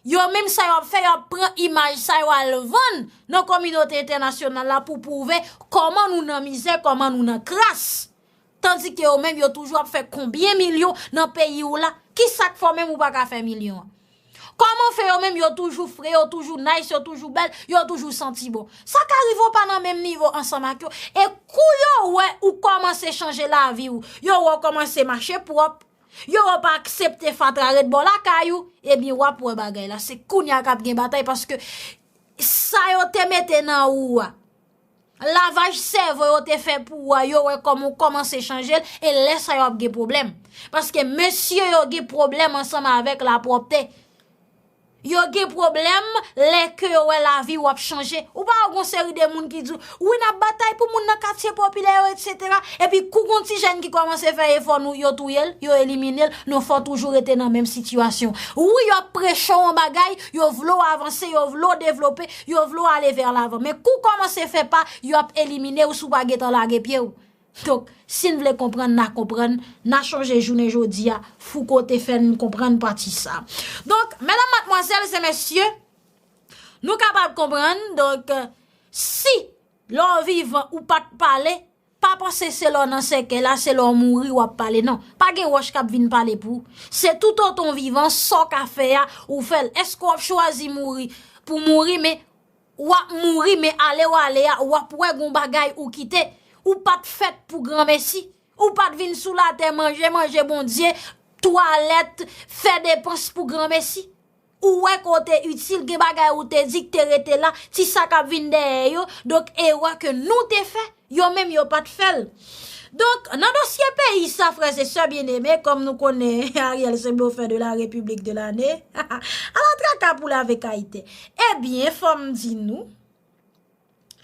yo menm sa yo ap fè, yo ap pran imaj sa yo al vann nan kominote entènasyonal la pou pwouve kòman nou nan mizè, kòman nou nan kras. Tandike yo menm, yo toujou ap fè konbyen milyon nan peyi w la. Kisa k fè w menm ou pa ka fè milyon an? Kòman fè yo menm, yo toujou fre, yo toujou nice, yo toujou bèl, yo toujou santi bon? Sa ka rive w pa nan menm nivo ansanm ak yo. E kou yo wè ou kòmanse chanje lavi w, yo wè w kòmanse mache pwòp, yo wè w pa aksepte fatra ret bò lakay ou, ebyen w ap wè bagay la. Se kounye a k ap gen batay paske sa yo te mete nan ou a, lavaj sèvo yo te fè pou ou a, yo wè kòman w kòmanse chanje l, e lè sa yo ap gen pwoblèm. Paske mesye yo gen pwoblèm ansanm avèk lapwòpte. Yo gen pwoblèm lè ke yo wè lavi w ap chanje. Ou pa wè gon seri de moun ki di w, wi, n ap batay pou moun nan katye popilè yo, etsetera. Epi kou gon ti jèn ki kòmanse fè efò, nou, yo touye l, yo elimine l, nou fò toujou rete nan menm sitiyasyon. Wi, yo ap preche w yon bagay, yo vle w avanse, yo vle w devlope, yo vle w ale vè lavan. Men kou w kòmanse fè pa, yo ap elimine w si w pa gentan lage pye w. Donk, si n vle konprann, n a konprann, n a chonje jounen jodi a, Fouco te fè n konprann pati sa. Donk, medam, madmwazèl e mesye, nou kapab konprann, donk, si lè w vivan ou pa t pale, pa panse se lè w nan sèkèy la, se lè w mouri w ap pale, non. Pa gen wòch k ap vin pale pou ou. Se toutotan w vivan, sa w ka fè a, ou fè l. Èske w ap chwazi mouri pou mouri, men w ap mouri, men ale w ale a, w ap wè gon bagay ou kite. Ou pa t fèt pou granmesi. Ou pa t vin sou latè manje, manje Bondye, twalèt, fè depans pou granmesi. Ou wè ke w te itil, gen bagay ou te di ki te rete la, ti sa k ap vin dèyè yo, donk erè ke nou te fè, yo menm yo pa t fè l. Donk, nan dosye peyi sa, frè e sè byeneme, kòm nou konnen Ariel se blofè de la République de l'année, ala traka pou lave kayitè. Ebyen, fò m di nou,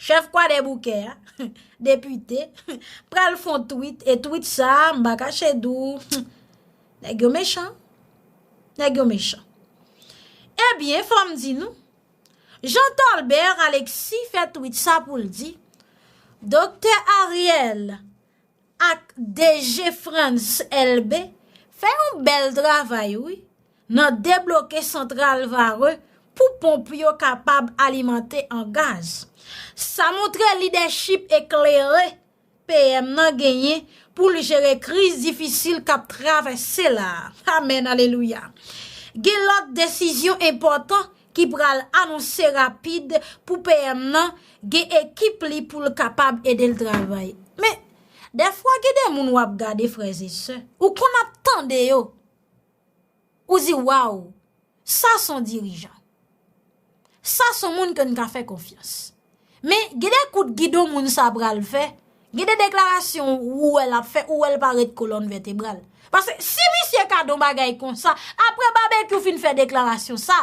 chèf Kwadèboukè a, depite, pral fè yon tweet, e tweet sa a, m pa kache di w, nèg yo mechan. Nèg yo mechan. Ebyen, fò m di nou, Jean Tolbert Alexis fè tweet sa pou l di, Doktè Ariel ak D G Frantz Elbé fè yon bèl travay, wi, nan debloke santral Varreux pou ponp yo kapab alimante an gaz. Sa montre lidèchip eklere P M nan genyen pou l jere kriz difisil k ap travèse la a. Amèn, alelouya. Gen lòt desizyon enpòtan ki pral anonse rapid pou P M nan gen ekip li pou l kapab ede l travay. Men, dèfwa gen de moun w ap gade, frè e sè, ou konn ap tande yo, ou di, waw, sa se yon dirijan. Sa se yon moun ke n ka fè konfyans. Men, gen de kout gidon moun sa pral fè, gen de deklarasyon ou wè l ap fè, ou wè l pa ret kolòn vètebral. Paske si misye ka di yon bagay konsa, apre Babekyou fin fè deklarasyon sa,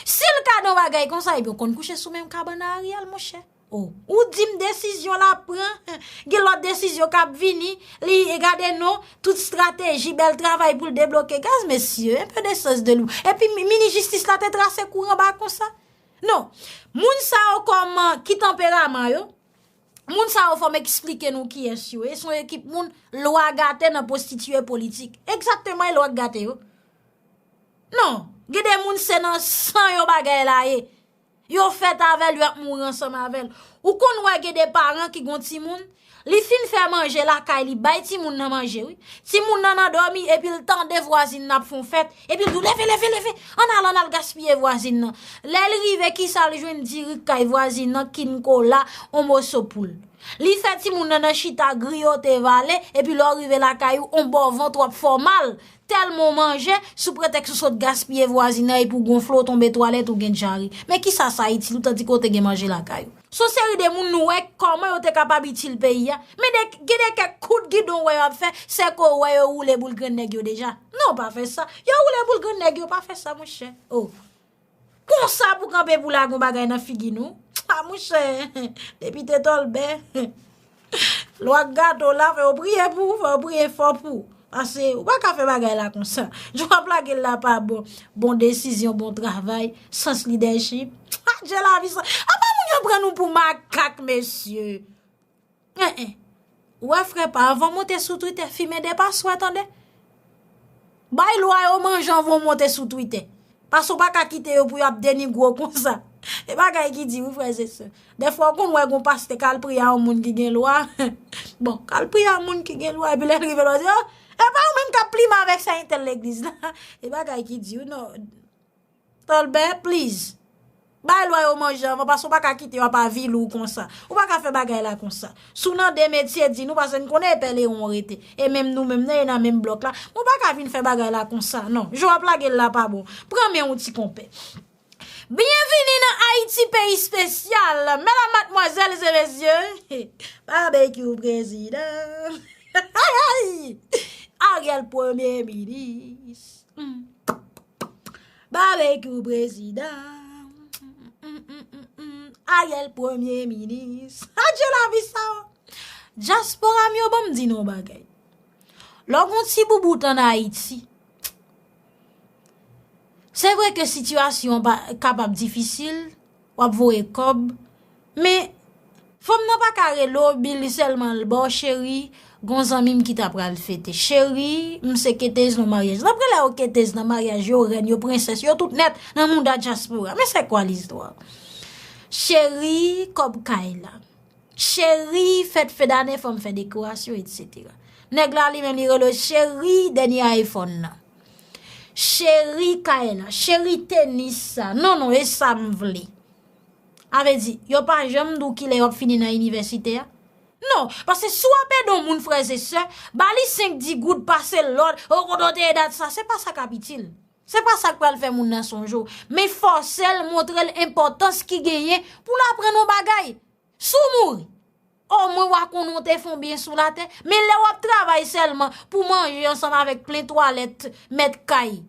si l ka di yon bagay konsa, ebyen, w konn kouche sou menm kabann a Ariel, monchè. O, ou di m desizyon l ap pran, gen lòt desizyon k ap vini, li, e gade non, tout estrateji, bèl travay pou l debloke gaz, mesye, un peu de sens de l'humour. Epi mi-, minis jistis la te trase kouran ba konsa. Non, moun sa yo kòman, ki tanperaman yo? Moun sa yo fò m eksplike nou kiyès yo ye. Se yon ekip moun lwa gate nan pwostitiye politik. Egzakteman, e lwa k gate yo. Non, gen de moun se nan san yo bagay la ye. Yo fèt avè l, yo ap mouri ansanm avè l. Ou konn wè gen de paran ki gon timoun, li fin fè manje lakay li, bay timoun nan manje, wi. Timoun nan nan dòmi, epi l tande vwazin nan ap fè yon fèt, epi l di w, "Leve, leve, leve, ann al, ann al gaspiye vwazin nan." Lè l rive, kisa l jwenn? Diri k kay vwazin nan, kin kola, on moso poul. Li fè timoun nan nan chita griyote vale, epi lè w rive lakay ou, on bò vant w ap fè w mal. Tèlman w manje, sou pretèks ou sot gaspiye vwazin nan epi w gonfle, w tonbe twalèt, ou gen dyare. Men kisa sa itil ou, tandiske w te gen manje lakay ou? Se yon seri de moun nou wè kòman yo te kapab itil peyi a. Men de, gen de kèk kout gidon w wè yo ap fè, sèke w wè yo woule boul grenn nèg yo deja. Non, pa fè sa. Yo woule boul grenn nèg yo, pa fè sa, monchè. Oh. Konsa pou kanpe pou lage yon bagay nan figi nou. A monchè, depite Tòlbè. Lwa gato la, fè yo priye pou ou, fè yo priye fò pou ou. Paske ou pa ka fè bagay la konsa. Jan w ap lage l la pa bon. Bon desizyon, bon travay, sans lidèchip. Adje lavi sa. Apa moun yo pran nou pou makak, mesye. En, en. Ou wè, frè pa, anvan w monte sou Twitter, fimen de paswa, tande. Bay lwa yo manje anvan w monte sou Twitter. Paske w pa ka kite yo pou yo ap denigre w konsa. E bagay ki di, wi, frè e sè. Dèfwa, w konn wè gon pastè k al priye a yon moun ki gen lwa. Bon, k al priye a yon moun ki gen lwa, epi lè l rive, l ap di, "Oh, e pa ou menm k ap plimen avèk sa entèl legliz la." E bagay ki di, wi, non. Tòlbè, please. Bay lwa yo manje anvan, paske w pa ka kite yo ap avili w konsa. Ou pa ka fè bagay la konsa. Si w nan de metye, di nou, paske n konnen e pèleron w rete. E menm nou menm, nou ye nan menm blòk la. Men w pa ka vin fè bagay la konsa, non. Jan w ap lage l la pa bon. Pran men yon ti konpè. Byenvini nan Ayiti, peyi espesyal. Medam, madmwazèl e mesye, Babekyou prezidan. Ariel premye minis. Mm. Babekyou prezidan. Mm, mm, mm, mm. Ariel premye minis. Adje lavi sa. Dyaspora m yo, ban m di nou yon bagay. Lè w gon ti boubout ann Ayiti, se vre ke sitiyasyon an pa, kapab difisil, w ap voye kòb, men fanm nan pa ka rele w, bil li sèlman l ba w, cheri, gon zanmi m ki ta pral fete. Cheri, m se ketez nan maryaj. N ap rele yo ketez nan maryaj, yo rèn, yo prensès, yo tout nèt nan mouda dyaspora. Men c'est quoi l'histoire? Cheri, kòb kay la. Cheri, fèt fen dane, fò m fè dekorasyon, etsetera. Nèg la, li menm, li rele w cheri, dènye iPhone nan. Cheri, kay la. Cheri, tenis sa. Non, non, e sa m vle. A vle di, yo pa janm di w kilè w ap fini nan inivèsite a? Non, paske si w ap ede yon moun, frè e sè, ba li senk, dis goud, pase l lòd, o kote w te ye dat sa, se pa sa k ap itil. Se pa sa k pral fè moun nan sonje w. Men fòse l, montre l enpòtans ki genyen pou l aprann yon bagay. Si w mouri, omwen w a konnen w te fè yon byen sou latè, men lè w ap travay sèlman pou manje ansanm avèk plen twalèt mèt kay,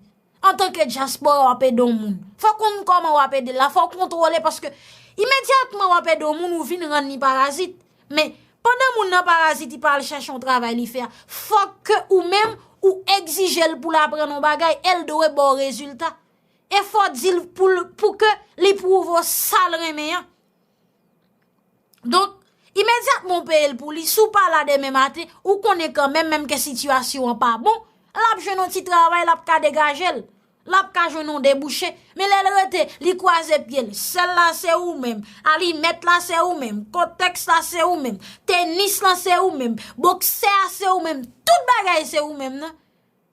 antanke dyaspora w ap ede yon moun, fò w konn kòman w ap ede l la, fò w kontwole, paske imedyatman w ap ede yon moun, ou vin rann li parazit. Men, pandan moun nan parazit, li pa al chèche yon travay li fè a, fòk ke ou menm, ou egzije l pou l aprann yon bagay, e l dwe ba w rezilta. E fò w di l pou l, pou ke li pwouve w sa l renmen an. Donk, imedyatman w peye l pou li, si w pa la demen maten, ou konnen kanmenm, menm ke sitiyasyon an pa bon, l ap jwenn yon ti travay, l ap ka degaje l. L ap ka jwenn yon debouche. Men lè l rete, li kwaze pye l. Sèl la se ou menm. Alimèt la se ou menm. Kotèks la se ou menm. Tenis lan se ou menm. Boksè a se ou menm. Tout bagay se ou menm nan.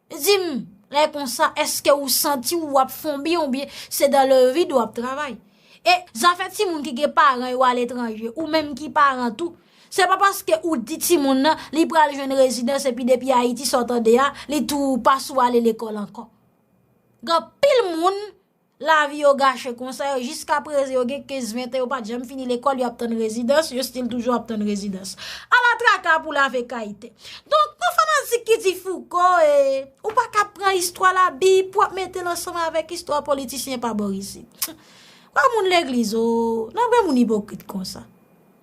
Di m, lè konsa, èske ou santi w ap fon byen oubyen se dans le vide w ap travay? E zafè timoun ki gen paran yo aletranje, ou menm ki paran tou, se pa paske ou di timoun nan, li pral jwenn rezidans epi depi Ayiti sa w tande a, li tou pa sou ale lekòl ankò. Gen anpil moun, lavi yo gache konsa, yo jiskaprezan, yo gen kenz, ven an, yo pa t janm fini lekòl, yo ap tann rezidans, yo still toujou ap tann rezidans. Ala traka pou lave kay tè. Donk, pou fanatik ki di Fouco, e, ou pa ka pran istwa Labib pou w ap mete l ansanm avèk istwa politisyen pa bò isit. Kwa moun legliz, o, nan vre moun ipokrit konsa.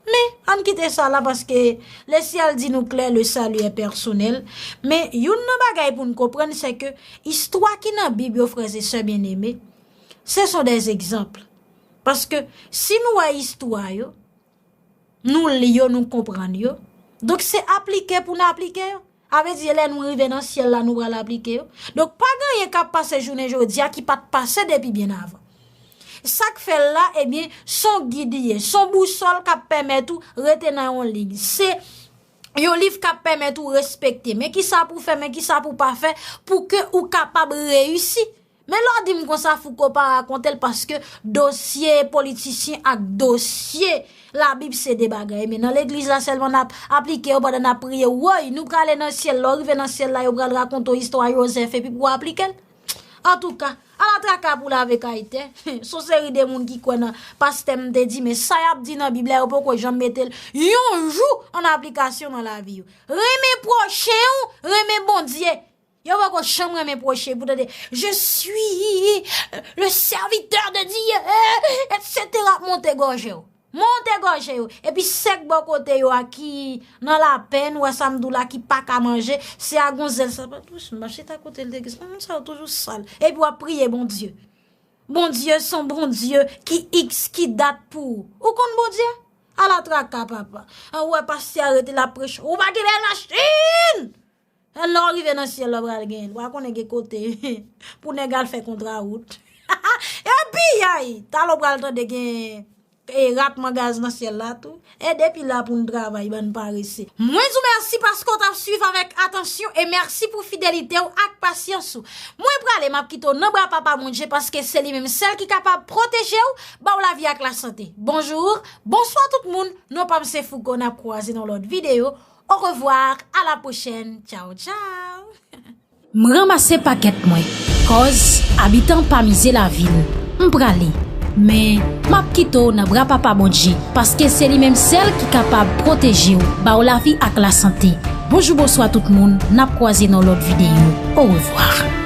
Men, ann kite sa la, paske le ciel dit nous clair, le salut est personnel. Men, youn nan bagay pou n konprann, se ke istwa ki nan Bib yo, frè e sè byeneme, ce sont des exemples. Paske si nou wè istwa yo, nou li yo, nou konprann yo. Donk se aplike pou n aplike yo. A vle di lè nou rive nan syèl la, nou pral aplike yo. Donk pa gen anyen k ap pase jounen jodi a ki pa t pase depi byen avan. Sa k fè l la, ebyen, s on gid li ye, s on bousòl k ap pèmèt ou rete nan yon liy. Se yon liv k ap pèmèt ou respekte. Men kisa pou w fè, men kisa pou w pa fè, pou ke ou kapab reyisi. Men lè w di m konsa, Fouco pa rakonte l, paske dosye politisyen ak dosye Labib se de bagay. Men nan legliz la sèlman n ap aplike yo pandan n ap priye. Woy, nou prale nan syèl. Lè w rive nan syèl la, yo pral rakonte w istwa Jozèf epi pou w aplike l. Antouka, ala traka pou lave kay tè. S on seri de moun ki kwè nan pastè m te di, men sa y ap di nan Bib la, yo poko janm mete l yon jou an aplikasyon nan lavi yo. Renmen pwochen w, renmen Bondye. Yo poko janm renmen pwochen pou tande, "Je suis le serviteur de Dieu, et cetera" Monte gòje w. Monte gòje yo. Epi sèk bò kote yo a ki nan lapenn, wè sa m di w la, ki pa ka manje, se a gon zèl sa pa touche. M ap chita kote l te gen. Moun sa yo toujou sal. Epi w ap priye Bondye. Bondye s on Bondye ki iks, ki dat pou ou. Ou konn Bondye? Ala traka, papa. An wè pastè a rete l ap preche. Ou pa gen bèl machin! Lè w rive nan syèl la, w pral gen. W a konnen gen kote pou nèg al fè kontra wout. Epi, ay, talè w pral tande gen e, ratman gaz nan syèl la tou. E depi la pou n travay, bann parese. Mwen di w mèsi paske w t ap swiv avèk atansyon e mèsi pou fidelite w ak pasyans ou. Mwen prale, m ap kite w nan bra Papa Bondye paske se li menm sèl ki kapab pwoteje w, ba w lavi ak lasante. Bonjou, bonswa tout moun, non pa m se Fouco, n ap kwaze nan lòt videyo. Au revoir, à la prochaine, tchao tchao. M ranmase pakèt mwen, kòz abitan pa mize lavi l. M prale, men m ap kite w nan bra Papa Bondye, paske se li menm sèl ki kapab pwoteje w, ba w lavi ak lasante. Bonjou, bonswa tout moun, n ap kwaze nan lòt videyo. Au revoir.